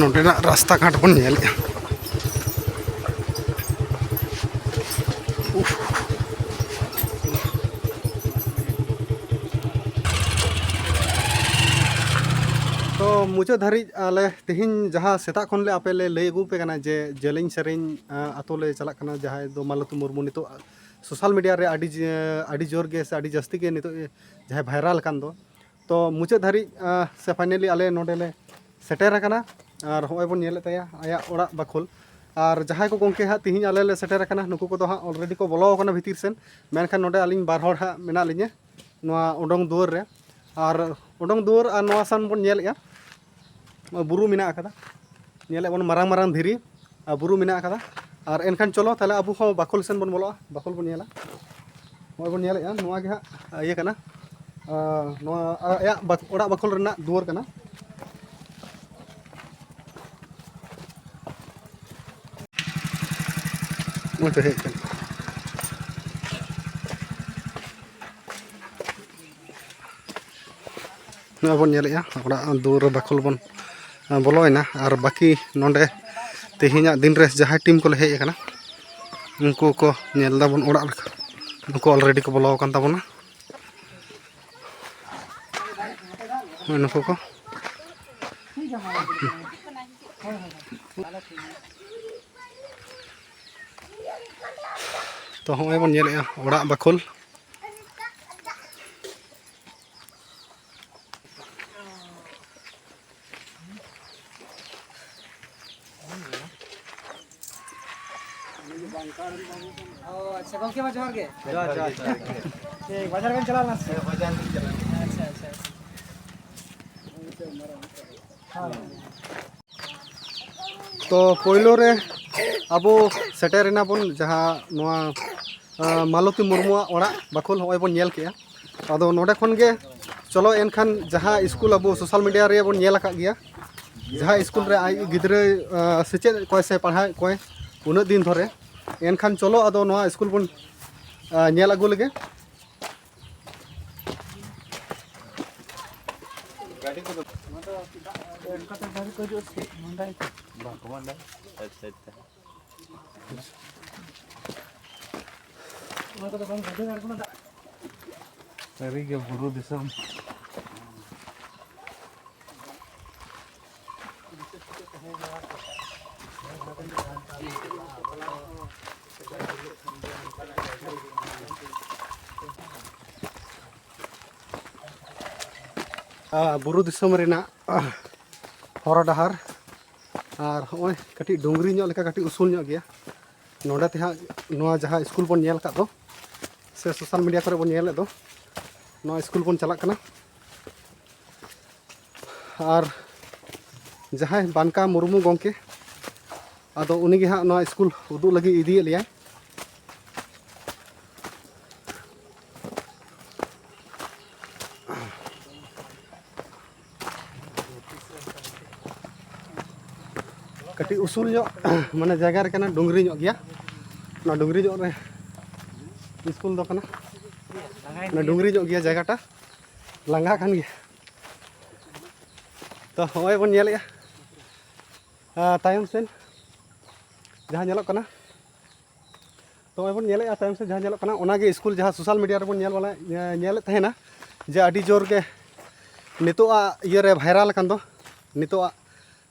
ᱱᱚᱸᱰᱮᱱᱟᱜ ᱨᱟᱥᱛᱟ ᱜᱷᱟᱴ ᱵᱚᱱ ᱧᱮᱞᱮᱜᱼᱟ᱾ ᱛᱚ ᱢᱩᱪᱟᱹᱫ ᱫᱷᱟᱹᱨᱤᱡ ᱟᱞᱮ ᱛᱮᱦᱮᱧ ᱡᱟᱦᱟᱸ ᱥᱮᱛᱟᱜ ᱠᱷᱚᱱ ᱞᱮ ᱟᱯᱮ ᱞᱮ ᱞᱟᱹᱭ ᱟᱹᱜᱩ ᱯᱮ ᱠᱟᱱᱟ ᱡᱮ ᱡᱮᱞᱮᱧ ᱥᱮᱨᱮᱧ, ᱟ, ᱟᱛᱳ ᱞᱮ ᱪᱟᱞᱟᱜ ᱠᱟᱱᱟ, ᱡᱟᱦᱟᱸᱭ ᱫᱚ ᱢᱟᱞᱚᱛᱤ ᱢᱩᱨᱢᱩ ᱱᱤᱛᱚᱜ ᱥᱳᱥᱟᱞ ᱢᱤᱰᱤᱭᱟ ᱨᱮ ᱟᱹᱰᱤ ᱡᱮ-, ᱟᱹᱰᱤ ᱡᱳᱨ ᱜᱮ ᱥᱮ ᱟᱹᱰᱤ ᱡᱟᱹᱥᱛᱤ ᱜᱮ ᱱᱤᱛᱚᱜ ᱡᱟᱦᱟᱸᱭ ᱵᱷᱟᱭᱨᱟᱞ ᱟᱠᱟᱱ ᱫᱚ᱾ ᱛᱚ ᱢᱩᱪᱟᱹᱫ ᱫᱷᱟᱹᱨᱤᱡ, ᱟ, ᱥᱮ ᱯᱷᱟᱭᱱᱟᱞᱤ ᱟᱞᱮ ᱱᱚᱰᱮ ᱞᱮ ᱥᱮᱴᱮᱨ ᱟᱠᱟᱱᱟ᱾ ᱟᱨ ᱦᱚᱸᱜᱼᱚᱭ ᱵᱚᱱ ᱧᱮᱞᱮᱫ ᱛᱟᱭᱟ ᱟᱭᱟᱜ ᱚᱲᱟᱜ ᱵᱟᱠᱷᱳᱞ᱾ ᱟᱨ ᱡᱟᱦᱟᱸᱭ ᱠᱚ ᱜᱚᱢᱠᱮ ᱦᱟᱸᱜ ᱛᱤᱦᱤᱧ ᱟᱞᱮ ᱞᱮ ᱥᱮᱴᱮᱨ ᱟᱠᱟᱱᱟ, ᱱᱩᱠᱩ ᱠᱚᱫᱚ ᱦᱟᱸᱜ ᱚᱞᱨᱮᱰᱤ ᱠᱚ ᱵᱚᱞᱚ ᱟᱠᱟᱱᱟ ᱵᱷᱤᱛᱤᱨ ᱥᱮᱱ, ᱢᱮᱱᱠᱷᱟᱱ ᱱᱚᱰᱮ ᱟᱹᱞᱤᱧ ᱵᱟᱨ ᱦᱚᱲ ᱦᱟᱸᱜ ᱢᱮᱱᱟᱜ ᱞᱤᱧᱟᱹ ᱱᱚᱣᱟ ᱩᱰᱚᱝ ᱫᱩᱣᱟᱹᱨ ᱨᱮ᱾ ᱟᱨ ᱩᱰᱚᱝ ᱫᱩᱣᱟᱹᱨ ᱟᱨ ᱱᱚᱣᱟ ᱥᱟᱱ ᱵᱚᱱ ᱧᱮᱞᱮᱫᱼᱟ, ᱵᱩᱨᱩ ᱢᱮᱱᱟᱜ ᱟᱠᱟᱫᱟ, ᱧᱮᱞᱮᱫ ᱵᱚᱱ ᱢᱟᱨᱟᱝ ᱢᱟᱨᱟᱝ ᱫᱷᱤᱨᱤ ᱟᱨ ᱵᱩᱨᱩ ᱢᱮᱱᱟᱜ ᱟᱠᱟᱫᱟ᱾ ᱟᱨ ᱮᱱᱠᱷᱟᱱ ᱪᱚᱞᱚ ᱛᱟᱦᱚᱞᱮ ᱟᱵᱚ ᱦᱚᱸ ᱵᱟᱠᱷᱳᱞ ᱥᱮᱱ ᱵᱚᱱ ᱵᱚᱞᱚᱜᱼᱟ, ᱵᱟᱠᱷᱳᱞ ᱵᱚᱱ ᱧᱮᱞᱟ᱾ ᱱᱚᱜᱼᱚᱭ ᱵᱚᱱ ᱧᱮᱞᱮᱫᱼᱟ, ᱱᱚᱣᱟ ᱜᱮ ᱦᱟᱸᱜ ᱤᱭᱟᱹ ᱠᱟᱱᱟ, ᱟᱨ ᱱᱚᱣᱟ ᱟᱭᱟᱜ ᱵᱟᱠ-, ᱚᱲᱟᱜ ᱵᱟᱠᱷᱳᱞ ᱨᱮᱱᱟᱜ ᱫᱩᱣᱟᱹᱨ ᱠᱟᱱᱟ᱾ ᱱᱚᱜᱼᱚᱭ ᱛᱚ ᱦᱮᱡ ᱠᱟᱱᱟ᱾ ᱱᱚᱜᱼᱚᱭ ᱵᱚᱱ ᱧᱮᱞᱮᱫᱼᱟ, ᱚᱲᱟᱜ ᱫᱩᱣᱟᱹᱨ ᱨᱮ ᱵᱟᱠᱷᱳᱞ ᱵᱚᱱ, ᱟᱸ, ᱵᱚᱞᱚᱭᱮᱱᱟ᱾ ᱟᱨ ᱵᱟᱹᱠᱤ ᱱᱚᱰᱮ ᱛᱮᱦᱮᱧᱟᱜ ᱫᱤᱱ ᱨᱮ ᱡᱟᱦᱟᱸᱭ ᱴᱤᱢ ᱠᱚᱞᱮ ᱦᱮᱡ ᱟᱠᱟᱱᱟ, ᱩᱱᱠᱩ ᱠᱚ ᱧᱮᱞ ᱫᱟᱵᱚᱱ ᱚᱲᱟᱜ ᱞᱮᱠᱟ, ᱱᱩᱠᱩ ᱚᱞᱨᱮᱰᱤ ᱠᱚ ᱵᱚᱞᱚ ᱟᱠᱟᱱ ᱛᱟᱵᱚᱱᱟ᱾ ᱱᱚᱜᱼᱚᱭ ᱱᱩᱠᱩ ᱠᱚ᱾ ᱛᱚ, ᱦᱚᱸᱜᱼᱚᱭ ᱵᱚᱱ ᱧᱮᱞᱮᱫᱼᱟ ᱚᱲᱟᱜ ᱵᱟᱠᱷᱳᱞ᱾ ᱚ, ᱟᱪᱪᱷᱟ, ᱜᱚᱢᱠᱮ ᱢᱟ ᱡᱚᱦᱟᱨ ᱜᱮ᱾ ᱡᱚᱦᱟᱨ, ᱡᱚᱦᱟᱨ, ᱡᱚᱦᱟᱨ᱾ ᱴᱷᱤᱠ, ᱵᱟᱡᱟᱨ ᱵᱮᱱ ᱪᱟᱞᱟᱣ ᱞᱮᱱᱟ ᱥᱮ? ᱦᱮᱸ, ᱵᱟᱡᱟᱨ ᱞᱤᱧ ᱪᱟᱞᱟᱣ ᱞᱮᱱᱟ᱾ ᱟᱪᱪᱷᱟ, ᱟᱪᱪᱷᱟ, ᱟᱪᱪᱷᱟ᱾ ᱦᱮᱸ᱾ ᱛᱚ, ᱯᱳᱭᱞᱳ ᱨᱮ ᱟᱵᱚ ᱥᱮᱴᱮᱨ ᱮᱱᱟ ᱵᱚᱱ ᱡᱟᱦᱟᱸ ᱱᱚᱣᱟ, ᱟᱸ, ᱢᱟᱞᱚᱛᱤ ᱢᱩᱨᱢᱩᱣᱟᱜ ᱚᱲᱟᱜ ᱵᱟᱠᱷᱳᱞ ᱦᱚᱸᱜᱼᱚᱭ ᱵᱚᱱ ᱧᱮᱞ ᱠᱮᱜᱼᱟ᱾ ᱟᱫᱚ ᱱᱚᱰᱮ ᱠᱷᱚᱱ ᱜᱮ ᱪᱚᱞᱚ ᱮᱱᱠᱷᱟᱱ ᱡᱟᱦᱟᱸ ᱤᱥᱠᱩᱞ ᱟᱵᱚ ᱥᱳᱥᱟᱞ ᱢᱤᱰᱤᱭᱟ ᱨᱮ ᱵᱚᱱ ᱧᱮᱞ ᱟᱠᱟᱫ ᱜᱮᱭᱟ, ᱡᱟᱦᱟᱸ ᱤᱥᱠᱩᱞ ᱨᱮ ᱟᱡ ᱜᱤᱫᱽᱨᱟᱹ, ᱟᱸ, ᱥᱮᱪᱮᱫ ᱮᱫ ᱠᱚᱣᱟᱭ ᱥᱮ ᱯᱟᱲᱦᱟᱣᱮᱫ ᱠᱚᱣᱟᱭ ᱩᱱᱟᱹᱜ ᱫᱤᱱ ᱫᱷᱚᱨᱮ, ᱮᱱᱠᱷᱟᱱ ᱪᱚᱞᱚ ᱟᱫᱚ ᱱᱚᱣᱟ ᱤᱥᱠᱩᱞ ᱵᱚᱱ, ᱟᱸ, ᱧᱮᱞ ᱟᱹᱜᱩ ᱞᱮᱜᱮ᱾ ᱵᱟᱝ, ᱠᱚᱢᱟᱱᱰᱟᱨ᱾ ᱟᱪᱪᱷᱟ, ᱟᱪᱪᱷᱟ᱾ ᱥᱟᱹᱨᱤᱜᱮ ᱵᱩᱨᱩ ᱫᱤᱥᱚᱢ᱾ ᱟᱨ ᱵᱩᱨᱩ ᱫᱤᱥᱚᱢ ᱨᱮᱱᱟᱜ ᱦᱚᱨ ᱰᱟᱦᱟᱨ, ᱟᱨ ᱦᱚᱸᱜᱼᱚᱭ ᱠᱟᱹᱴᱤᱡ ᱰᱩᱝᱨᱤ ᱧᱚᱜ ᱞᱮᱠᱟ, ᱠᱟᱹᱴᱤᱡ ᱩᱥᱩᱞ ᱧᱚᱜ ᱜᱮᱭᱟ᱾ ᱱᱚᱰᱮ ᱛᱮ ᱦᱟᱸᱜ ᱱᱚᱣᱟ ᱡᱟᱦᱟᱸ ᱤᱥᱠᱩᱞ ᱵᱚᱱ ᱧᱮᱞ ᱟᱠᱟᱫ ᱫᱚ, ᱥᱮ ᱥᱳᱥᱟᱞ ᱢᱤᱰᱤᱭᱟ ᱠᱚᱨᱮ ᱵᱚᱱ ᱧᱮᱞᱮᱫ ᱫᱚ, ᱱᱚᱣᱟ ᱤᱥᱠᱩᱞ ᱵᱚᱱ ᱪᱟᱞᱟᱜ ᱠᱟᱱᱟ᱾ ᱟᱨ ᱡᱟᱦᱟᱸᱭ ᱵᱟᱱᱠᱟ ᱢᱩᱨᱢᱩ ᱜᱚᱢᱠᱮ, ᱟᱫᱚ ᱩᱱᱤᱜᱮ ᱦᱟᱸᱜ ᱱᱚᱣᱟ ᱤᱥᱠᱩᱞ ᱩᱫᱩᱜ ᱞᱟᱹᱜᱤᱫ ᱤᱫᱤᱭᱮᱫ ᱞᱮᱭᱟᱭ᱾ ᱠᱟᱹᱴᱤᱡ ᱩᱥᱩᱞ ᱧᱚᱜ ᱢᱟᱱᱮ ᱡᱟᱭᱜᱟ ᱨᱮ ᱠᱟᱱᱟ, ᱰᱩᱝᱨᱤ ᱧᱚᱜ ᱜᱮᱭᱟ᱾ ᱚᱱᱟ ᱰᱩᱝᱨᱤ ᱧᱚᱜ ᱨᱮ ᱤᱥᱠᱩᱞ ᱫᱚ ᱠᱟᱱᱟ, ᱚᱱᱟ ᱰᱩᱝᱨᱤ ᱧᱚᱜ ᱜᱮᱭᱟ ᱡᱟᱭᱜᱟᱴᱟ, ᱞᱟᱸᱜᱟ ᱠᱟᱱ ᱜᱮᱭᱟ᱾ ᱛᱚ ᱦᱚᱸᱜᱼᱚᱭ ᱵᱚᱱ ᱧᱮᱞᱮᱜᱼᱟ, ᱟᱨ ᱛᱟᱭᱚᱢ ᱥᱮᱱ ᱡᱟᱦᱟᱸ ᱧᱮᱞᱚᱜ ᱠᱟᱱᱟ, ᱛᱚ ᱱᱚᱜᱼᱚᱭ ᱵᱚᱱ ᱧᱮᱞᱮᱫᱼᱟ ᱛᱟᱭᱚᱢ ᱥᱮᱫ ᱡᱟᱦᱟᱸ ᱧᱮᱞᱚᱜ ᱠᱟᱱᱟ, ᱚᱱᱟᱜᱮ ᱤᱥᱠᱩᱞ ᱡᱟᱦᱟᱸ ᱥᱳᱥᱟᱞ ᱢᱤᱰᱤᱭᱟ ᱨᱮᱵᱚᱱ ᱧᱮᱞ ᱵᱟᱲᱟᱭ, ᱧᱮᱞᱮᱫ ᱛᱟᱦᱮᱱᱟ ᱡᱮ ᱟᱹᱰᱤ ᱡᱳᱨ ᱜᱮ ᱱᱤᱛᱚᱜᱟᱜ ᱤᱭᱟᱹᱨᱮ ᱵᱷᱟᱭᱨᱟᱞ ᱟᱠᱟᱱ ᱫᱚ, ᱱᱤᱛᱚᱜᱟᱜ,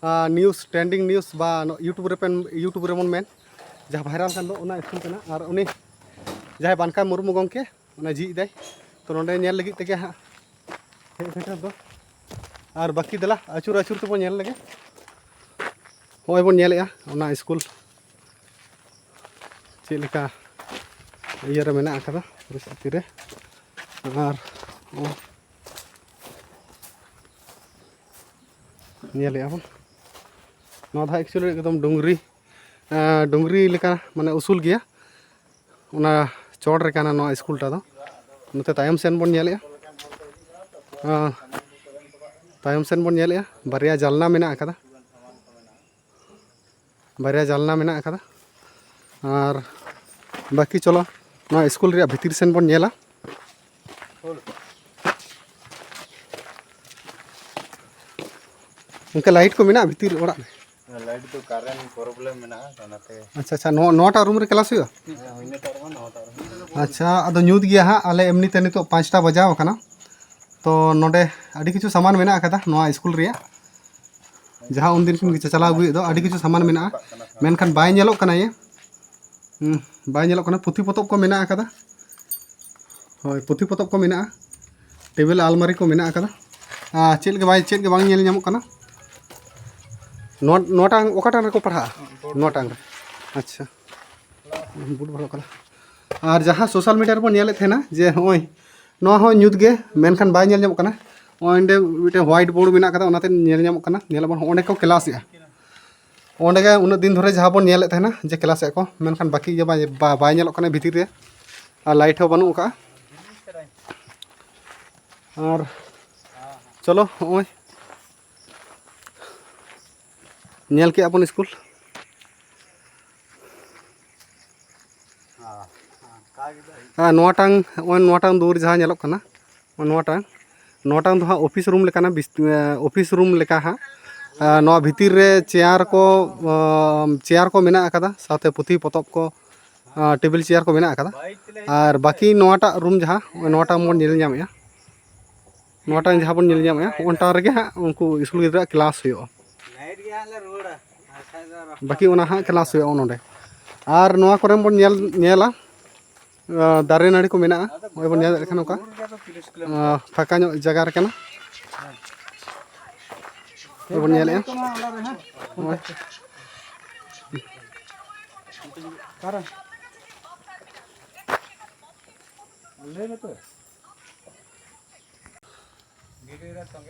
ᱟᱸ, ᱱᱤᱭᱩᱡᱽ, ᱴᱨᱮᱱᱰᱤᱝ ᱱᱤᱭᱩᱡᱽ ᱵᱟ ᱤᱭᱩᱴᱩᱵᱽ ᱨᱮ ᱯᱮᱱ, ᱤᱭᱩᱴᱩᱵᱽ ᱨᱮᱵᱚᱱ ᱢᱮᱱ, ᱡᱟᱦᱟᱸ ᱵᱷᱟᱭᱨᱟᱞ ᱟᱠᱟᱱ ᱫᱚ, ᱚᱱᱟ ᱤᱥᱠᱩᱞ ᱠᱟᱱᱟ᱾ ᱟᱨ ᱩᱱᱤ ᱡᱟᱦᱟᱸᱭ ᱵᱟᱱᱠᱟ ᱢᱩᱨᱢᱩ ᱜᱚᱢᱠᱮ ᱚᱱᱟ ᱡᱷᱤᱡ ᱮᱫᱟᱭ, ᱛᱚ ᱱᱚᱸᱰᱮ ᱧᱮᱞ ᱞᱟᱹᱜᱤᱫ ᱛᱮᱜᱮ ᱦᱟᱸᱜ ᱦᱮᱡ ᱥᱮᱴᱮᱨ ᱫᱚ᱾ ᱟᱨ ᱵᱟᱹᱠᱤ ᱫᱮᱞᱟ ᱟᱹᱪᱩᱨ ᱟᱹᱪᱩᱨ ᱛᱮᱵᱚᱱ ᱧᱮᱞ ᱞᱮᱜᱮ᱾ ᱱᱚᱜᱼᱚᱭ ᱵᱚᱱ ᱧᱮᱞᱮᱜᱼᱟ ᱚᱱᱟ ᱤᱥᱠᱩᱞ᱾ ᱪᱮᱫ ᱞᱮᱠᱟ ᱤᱭᱟᱹ ᱨᱮ ᱢᱮᱱᱟᱜ ᱟᱠᱟᱫᱟ ᱯᱚᱨᱤᱥᱛᱷᱤᱛᱤ ᱨᱮ᱾ ᱟᱨ ᱚ, ᱧᱮᱞᱮᱜᱼᱟ ᱵᱚᱱ, ᱱᱚᱣᱟ ᱫᱚ ᱦᱟᱸᱜ actually ᱮᱠᱫᱚᱢ ᱰᱩᱝᱨᱤ, ᱟᱸ, ᱰᱩᱝᱨᱤ ᱞᱮᱠᱟ, ᱢᱟᱱᱮ ᱩᱥᱩᱞ ᱜᱮᱭᱟ᱾ ᱚᱱᱟ ᱪᱚᱴ ᱨᱮ ᱠᱟᱱᱟ ᱱᱚᱣᱟ ᱤᱥᱠᱩᱞ ᱴᱟ ᱫᱚ᱾ ᱱᱚᱛᱮ ᱛᱟᱭᱚᱢ ᱥᱮᱱ ᱵᱚᱱ ᱧᱮᱞᱮᱜᱼᱟ᱾ ᱟᱸ, ᱛᱟᱭᱚᱢ ᱥᱮᱱ ᱵᱚᱱ ᱧᱮᱞᱮᱜᱼᱟ, ᱵᱟᱨᱭᱟ ᱡᱟᱞᱱᱟ ᱢᱮᱱᱟᱜ ᱟᱠᱟᱫᱟ᱾ ᱵᱟᱨᱭᱟ ᱡᱟᱞᱱᱟ ᱢᱮᱱᱟᱜ ᱟᱠᱟᱫᱟ᱾ ᱟᱨ ᱵᱟᱹᱠᱤ ᱪᱚᱞᱚ ᱱᱚᱣᱟ ᱤᱥᱠᱩᱞ ᱨᱮᱭᱟᱜ ᱵᱷᱤᱛᱤᱨ ᱥᱮᱱ ᱵᱚᱱ ᱧᱮᱞᱟ᱾ ᱚᱱᱠᱟ ᱞᱟᱭᱤᱴ ᱠᱚ ᱢᱮᱱᱟᱜᱼᱟ ᱵᱷᱤᱛᱤᱨ ᱚᱲᱟᱜ ᱨᱮ? ᱞᱟᱭᱤᱴ ᱫᱚ ᱠᱟᱨᱮᱱᱴ ᱯᱨᱚᱵᱞᱮᱢ ᱢᱮᱱᱟᱜᱼᱟ, ᱚᱱᱟᱛᱮ᱾ ᱟᱪᱪᱷᱟ, ᱟᱪᱪᱷᱟ, ᱱᱚᱣᱟ, ᱱᱚᱣᱟᱴᱟᱜ ᱨᱩᱢ ᱨᱮ ᱠᱞᱟᱥ ᱦᱩᱭᱩᱜᱼᱟ? ᱦᱮᱸ, ᱦᱩᱭ ᱱᱟᱴᱟᱜ ᱨᱩᱢ, ᱱᱚᱣᱟᱴᱟᱜ ᱨᱩᱢ᱾ ᱟᱪᱪᱷᱟ, ᱟᱫᱚ ᱧᱩᱛ ᱜᱮᱭᱟ ᱦᱟᱸᱜ, ᱟᱞᱮ ᱮᱢᱱᱤ ᱛᱮ ᱱᱤᱛᱚᱜ ᱯᱟᱸᱪᱴᱟ ᱵᱟᱡᱟᱣ ᱟᱠᱟᱱᱟ᱾ ᱛᱚ ᱱᱚᱰᱮ ᱟᱹᱰᱤ ᱠᱤᱪᱷᱩ ᱥᱟᱢᱟᱱ ᱢᱮᱱᱟᱜ ᱟᱠᱟᱫᱟ ᱱᱚᱣᱟ ᱤᱥᱠᱩᱞ ᱨᱮᱭᱟᱜ, ᱡᱟᱦᱟᱸ ᱩᱱᱫᱤᱱ ᱠᱷᱚᱱ ᱜᱮ ᱪᱟᱪᱟᱞᱟᱣ ᱟᱹᱜᱩᱭᱮᱫ ᱫᱚ, ᱟᱹᱰᱤ ᱠᱤᱪᱷᱩ ᱥᱟᱢᱟᱱ ᱢᱮᱱᱟᱜᱼᱟ, ᱢᱮᱱᱠᱷᱟᱱ ᱵᱟᱭ ᱧᱮᱞᱚᱜ ᱠᱟᱱᱟ᱾ ᱤᱭᱟᱹ, ᱦᱩᱸ, ᱵᱟᱭ ᱧᱮᱞᱚᱜ ᱠᱟᱱᱟ᱾ ᱯᱩᱛᱷᱤ ᱯᱚᱛᱚᱵ ᱠᱚ ᱢᱮᱱᱟᱜ ᱟᱠᱟᱫᱟ᱾ ᱦᱳᱭ, ᱯᱩᱛᱷᱤ ᱯᱚᱛᱚᱵ ᱠᱚ ᱢᱮᱱᱟᱜᱼᱟ, ᱴᱮᱵᱤᱞ ᱟᱞᱢᱟᱨᱤ ᱠᱚ ᱢᱮᱱᱟᱜ ᱟᱠᱟᱫᱟ᱾ ᱟᱨ ᱪᱮᱫ ᱜᱮ ᱵᱟᱭ, ᱪᱮᱫ ᱜᱮ ᱵᱟᱝ ᱧᱮᱞ ᱧᱟᱢᱚᱜ ᱠᱟᱱᱟ᱾ ᱱᱚᱣᱟ, ᱱᱚᱣᱟᱴᱟᱝ ᱚᱠᱟᱴᱟᱝ ᱨᱮᱠᱚ ᱯᱟᱲᱦᱟᱜᱼᱟ? ᱱᱚᱣᱟᱴᱟᱝ ᱨᱮ᱾ ᱟᱪᱪᱷᱟ, ᱵᱩᱴ ᱵᱚᱞᱚᱜ ᱠᱟᱱᱟ᱾ ᱟᱨ ᱡᱟᱦᱟᱸ ᱥᱳᱥᱟᱞ ᱢᱤᱰᱤᱭᱟ ᱨᱮᱵᱚᱱ ᱧᱮᱞᱮᱫ ᱛᱟᱦᱮᱱᱟ ᱡᱮ ᱱᱚᱜᱼᱚᱭ ᱱᱚᱣᱟ ᱦᱚᱸ ᱧᱩᱛ ᱜᱮ, ᱢᱮᱱᱠᱷᱟᱱ ᱵᱟᱭ ᱧᱮᱞ ᱧᱟᱢᱚᱜ ᱠᱟᱱᱟ᱾ ᱱᱚᱜᱼᱚᱭ ᱚᱸᱰᱮ ᱢᱤᱫᱴᱮᱱ ᱦᱳᱣᱟᱭᱤᱴ ᱵᱳᱨᱰ ᱢᱮᱱᱟᱜ ᱠᱟᱫᱟ, ᱚᱱᱟᱛᱮ ᱧᱮᱞ ᱧᱟᱢᱚᱜ ᱠᱟᱱᱟ᱾ ᱧᱮᱞ ᱟᱵᱚᱱ ᱦᱚᱸᱜᱼᱚ ᱚᱸᱰᱮ ᱠᱚ ᱠᱞᱟᱥᱮᱜᱼᱟ᱾ ᱚᱸᱰᱮ ᱜᱮ ᱩᱱᱟᱹᱜ ᱫᱤᱱ ᱫᱷᱚᱨᱮ ᱡᱟᱦᱟᱸ ᱵᱚᱱ ᱧᱮᱞᱮᱫ ᱛᱟᱦᱮᱱᱟ ᱡᱮ ᱠᱞᱟᱥᱮᱜ ᱟᱠᱚ, ᱢᱮᱱᱠᱷᱟᱱ ᱵᱟᱹᱠᱤ ᱜᱮ ᱵᱟᱭ, ᱵᱟ-, ᱵᱟᱭ ᱧᱮᱞᱚᱜ ᱠᱟᱱᱟ ᱵᱷᱤᱛᱤᱨ ᱨᱮ, ᱟᱨ ᱞᱟᱭᱤᱴ ᱦᱚᱸ ᱵᱟᱹᱱᱩᱜ ᱟᱠᱟᱫᱼᱟ᱾ ᱟᱨ ᱪᱚᱞᱚ ᱦᱚᱸᱜᱼᱚᱭ ᱧᱮᱞ ᱠᱮᱜᱼᱟ ᱵᱚᱱ ᱤᱥᱠᱩᱞ᱾ ᱟᱨ ᱱᱚᱣᱟᱴᱟᱝ, ᱱᱚᱜᱼᱚᱭ ᱱᱚᱣᱟᱴᱟᱝ ᱫᱩᱣᱟᱹᱨ ᱡᱟᱦᱟᱸ ᱧᱮᱞᱚᱜ ᱠᱟᱱᱟ, ᱱᱚᱣᱟᱴᱟᱝ, ᱱᱚᱣᱟᱴᱟᱝ ᱫᱚ ᱦᱟᱸᱜ ᱚᱯᱷᱤᱥ ᱨᱩᱢ ᱞᱮᱠᱟᱱᱟ, ᱵᱤᱥ-, ᱚᱯᱷᱤᱥ ᱨᱩᱢ ᱞᱮᱠᱟ ᱦᱟᱸᱜ᱾ ᱟᱨ ᱱᱚᱣᱟ ᱵᱷᱤᱛᱤᱨ ᱨᱮ ᱪᱮᱭᱟᱨ ᱠᱚ, ᱪᱮᱭᱟᱨ ᱠᱚ ᱢᱮᱱᱟᱜ ᱟᱠᱟᱫᱟ, ᱥᱟᱶᱛᱮ ᱯᱩᱛᱷᱤ ᱯᱚᱛᱚᱵ ᱠᱚ, ᱴᱮᱵᱤᱞ ᱪᱮᱭᱟᱨ ᱠᱚ ᱢᱮᱱᱟᱜ ᱟᱠᱟᱫᱟ᱾ ᱟᱨ ᱵᱟᱹᱠᱤ ᱱᱚᱣᱟᱴᱟᱜ ᱨᱩᱢ ᱡᱟᱦᱟᱸ, ᱱᱚᱣᱟᱴᱟᱝ ᱵᱚᱱ ᱧᱮᱞ ᱧᱟᱢᱮᱜᱼᱟ, ᱱᱚᱣᱟᱴᱟᱝ ᱡᱟᱦᱟᱸ ᱵᱚᱱ ᱧᱮᱞ ᱧᱟᱢᱮᱜᱼᱟ, ᱚᱱᱴᱟᱝ ᱨᱮᱜᱮ ᱦᱟᱸᱜ ᱩᱱᱠᱩ ᱤᱥᱠᱩᱞ ᱜᱤᱫᱽᱨᱟᱹᱣᱟᱜ ᱠᱞᱟᱥ ᱦᱩᱭᱩᱜᱼᱟ᱾ ᱵᱟᱹᱠᱤ ᱚᱱᱟ ᱦᱟᱸᱜ ᱠᱞᱟᱥ ᱦᱩᱭᱩᱜᱼᱟ ᱱᱚᱰᱮ᱾ ᱟᱨ ᱱᱚᱣᱟ ᱠᱚᱨᱮ ᱵᱚᱱ ᱧᱮᱞ, ᱧᱮᱞᱟ, ᱟᱸ, ᱫᱟᱨᱮ ᱱᱟᱹᱲᱤ ᱠᱚ ᱢᱮᱱᱟᱜᱼᱟ᱾ ᱱᱚᱜᱼᱚᱭ ᱵᱚᱱ ᱧᱮᱞᱮᱫ ᱠᱷᱟᱱ ᱱᱚᱝᱠᱟ, ᱟᱸ, ᱯᱷᱟᱸᱠᱟ ᱧᱚᱜ ᱡᱟᱭᱜᱟ ᱨᱮ ᱠᱟᱱᱟ᱾ ᱱᱚᱜᱼᱚᱭ ᱵᱚᱱ ᱧᱮᱞᱮᱫᱼᱟ᱾ ᱱᱚᱜᱼᱚᱭ᱾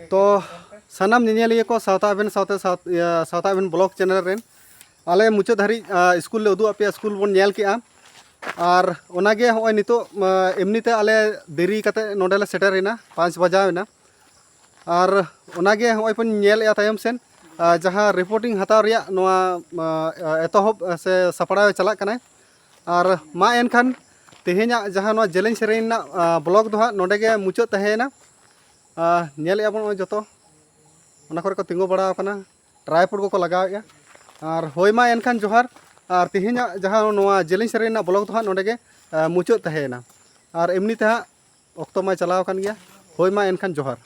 ᱛᱚ ᱥᱟᱱᱟᱢ ᱧᱮᱧᱮᱞᱤᱭᱟᱹ ᱠᱚ, ᱥᱟᱶᱛᱟ ᱟᱵᱮᱱ ᱥᱟᱶᱛᱮ ᱥᱟᱶ- ᱤᱭᱟᱹ, ᱥᱟᱶᱛᱟ ᱟᱵᱮᱱ ᱵᱞᱚᱜ ᱪᱮᱱᱮᱞ ᱨᱮᱱ ᱟᱞᱮ ᱢᱩᱪᱟᱹᱫ ᱫᱷᱟᱹᱨᱤᱡ ᱟ, ᱥᱠᱩᱞ ᱞᱮ ᱩᱫᱩᱜ ᱟᱯᱮᱭᱟ, ᱥᱠᱩᱞ ᱵᱚᱱ ᱧᱮᱞ ᱠᱮᱜᱼᱟ᱾ ᱟᱨ ᱚᱱᱟᱜᱮ ᱦᱚᱸᱜᱼᱚᱭ ᱱᱤᱛᱚᱜ ᱟ, ᱮᱢᱱᱤᱛᱮ ᱟᱞᱮ ᱫᱮᱨᱤ ᱠᱟᱛᱮ ᱱᱚᱰᱮ ᱞᱮ ᱥᱮᱴᱮᱨ ᱮᱱᱟ, ᱯᱟᱸᱪ ᱵᱟᱡᱟᱣ ᱮᱱᱟ᱾ ᱟᱨ ᱚᱱᱟᱜᱮ ᱦᱚᱸᱜᱼᱚᱭ ᱵᱚᱱ ᱧᱮᱞᱮᱜᱼᱟ ᱛᱟᱭᱚᱢ ᱥᱮᱱ ᱟ, ᱡᱟᱦᱟᱸ ᱨᱤᱯᱳᱨᱴᱤᱝ ᱦᱟᱛᱟᱣ ᱨᱮᱭᱟᱜ ᱱᱚᱣᱟ ᱟ, ᱮᱛᱚᱦᱚᱵ ᱥᱮ ᱥᱟᱯᱲᱟᱣ ᱮ ᱪᱟᱞᱟᱜ ᱠᱟᱱᱟᱭ᱾ ᱟᱨ ᱢᱟ ᱮᱱᱠᱷᱟᱱ ᱛᱮᱦᱮᱧᱟᱜ ᱡᱟᱦᱟᱸ ᱱᱚᱣᱟ ᱡᱮᱞᱮᱧ ᱥᱮᱨᱮᱧ ᱨᱮᱱᱟᱜ ᱟ, ᱵᱞᱚᱜ ᱫᱚ ᱦᱟᱸᱜ ᱱᱚᱰᱮ ᱜᱮ ᱢᱩᱪᱟᱹᱫ ᱛᱟᱦᱮᱸᱭᱮᱱᱟ᱾ ᱟ, ᱧᱮᱞᱮᱜᱼᱟ ᱵᱚᱱ ᱱᱚᱜᱼᱚᱭ ᱡᱚᱛᱚ ᱚᱱᱟ ᱠᱚᱨᱮ ᱠᱚ ᱛᱤᱸᱜᱩ ᱵᱟᱲᱟ ᱟᱠᱟᱱᱟ, ᱴᱨᱟᱭᱯᱚᱰ ᱠᱚᱠᱚ ᱞᱟᱜᱟᱣᱮᱫᱼᱟ᱾ ᱟᱨ ᱦᱳᱭ ᱢᱟ ᱮᱱᱠᱷᱟᱱ ᱡᱚᱦᱟᱨ᱾ ᱟᱨ ᱛᱮᱦᱮᱧᱟᱜ ᱡᱟᱦᱟᱸ ᱱᱚᱣᱟ ᱡᱮᱞᱮᱧ ᱥᱮᱨᱮᱧ ᱨᱮᱱᱟᱜ ᱵᱞᱚᱜ ᱫᱚ ᱦᱟᱸᱜ ᱱᱚᱰᱮ ᱜᱮ ᱟ, ᱢᱩᱪᱟᱹᱫ ᱛᱟᱦᱮᱸᱭᱮᱱᱟ᱾ ᱟᱨ ᱮᱢᱱᱤ ᱛᱮ ᱦᱟᱸᱜ ᱚᱠᱛᱚ ᱢᱟ ᱪᱟᱞᱟᱣ ᱟᱠᱟᱱ ᱜᱮᱭᱟ᱾ ᱦᱳᱭ ᱢᱟ ᱮᱱᱠᱷᱟᱱ ᱡᱚᱦᱟᱨ᱾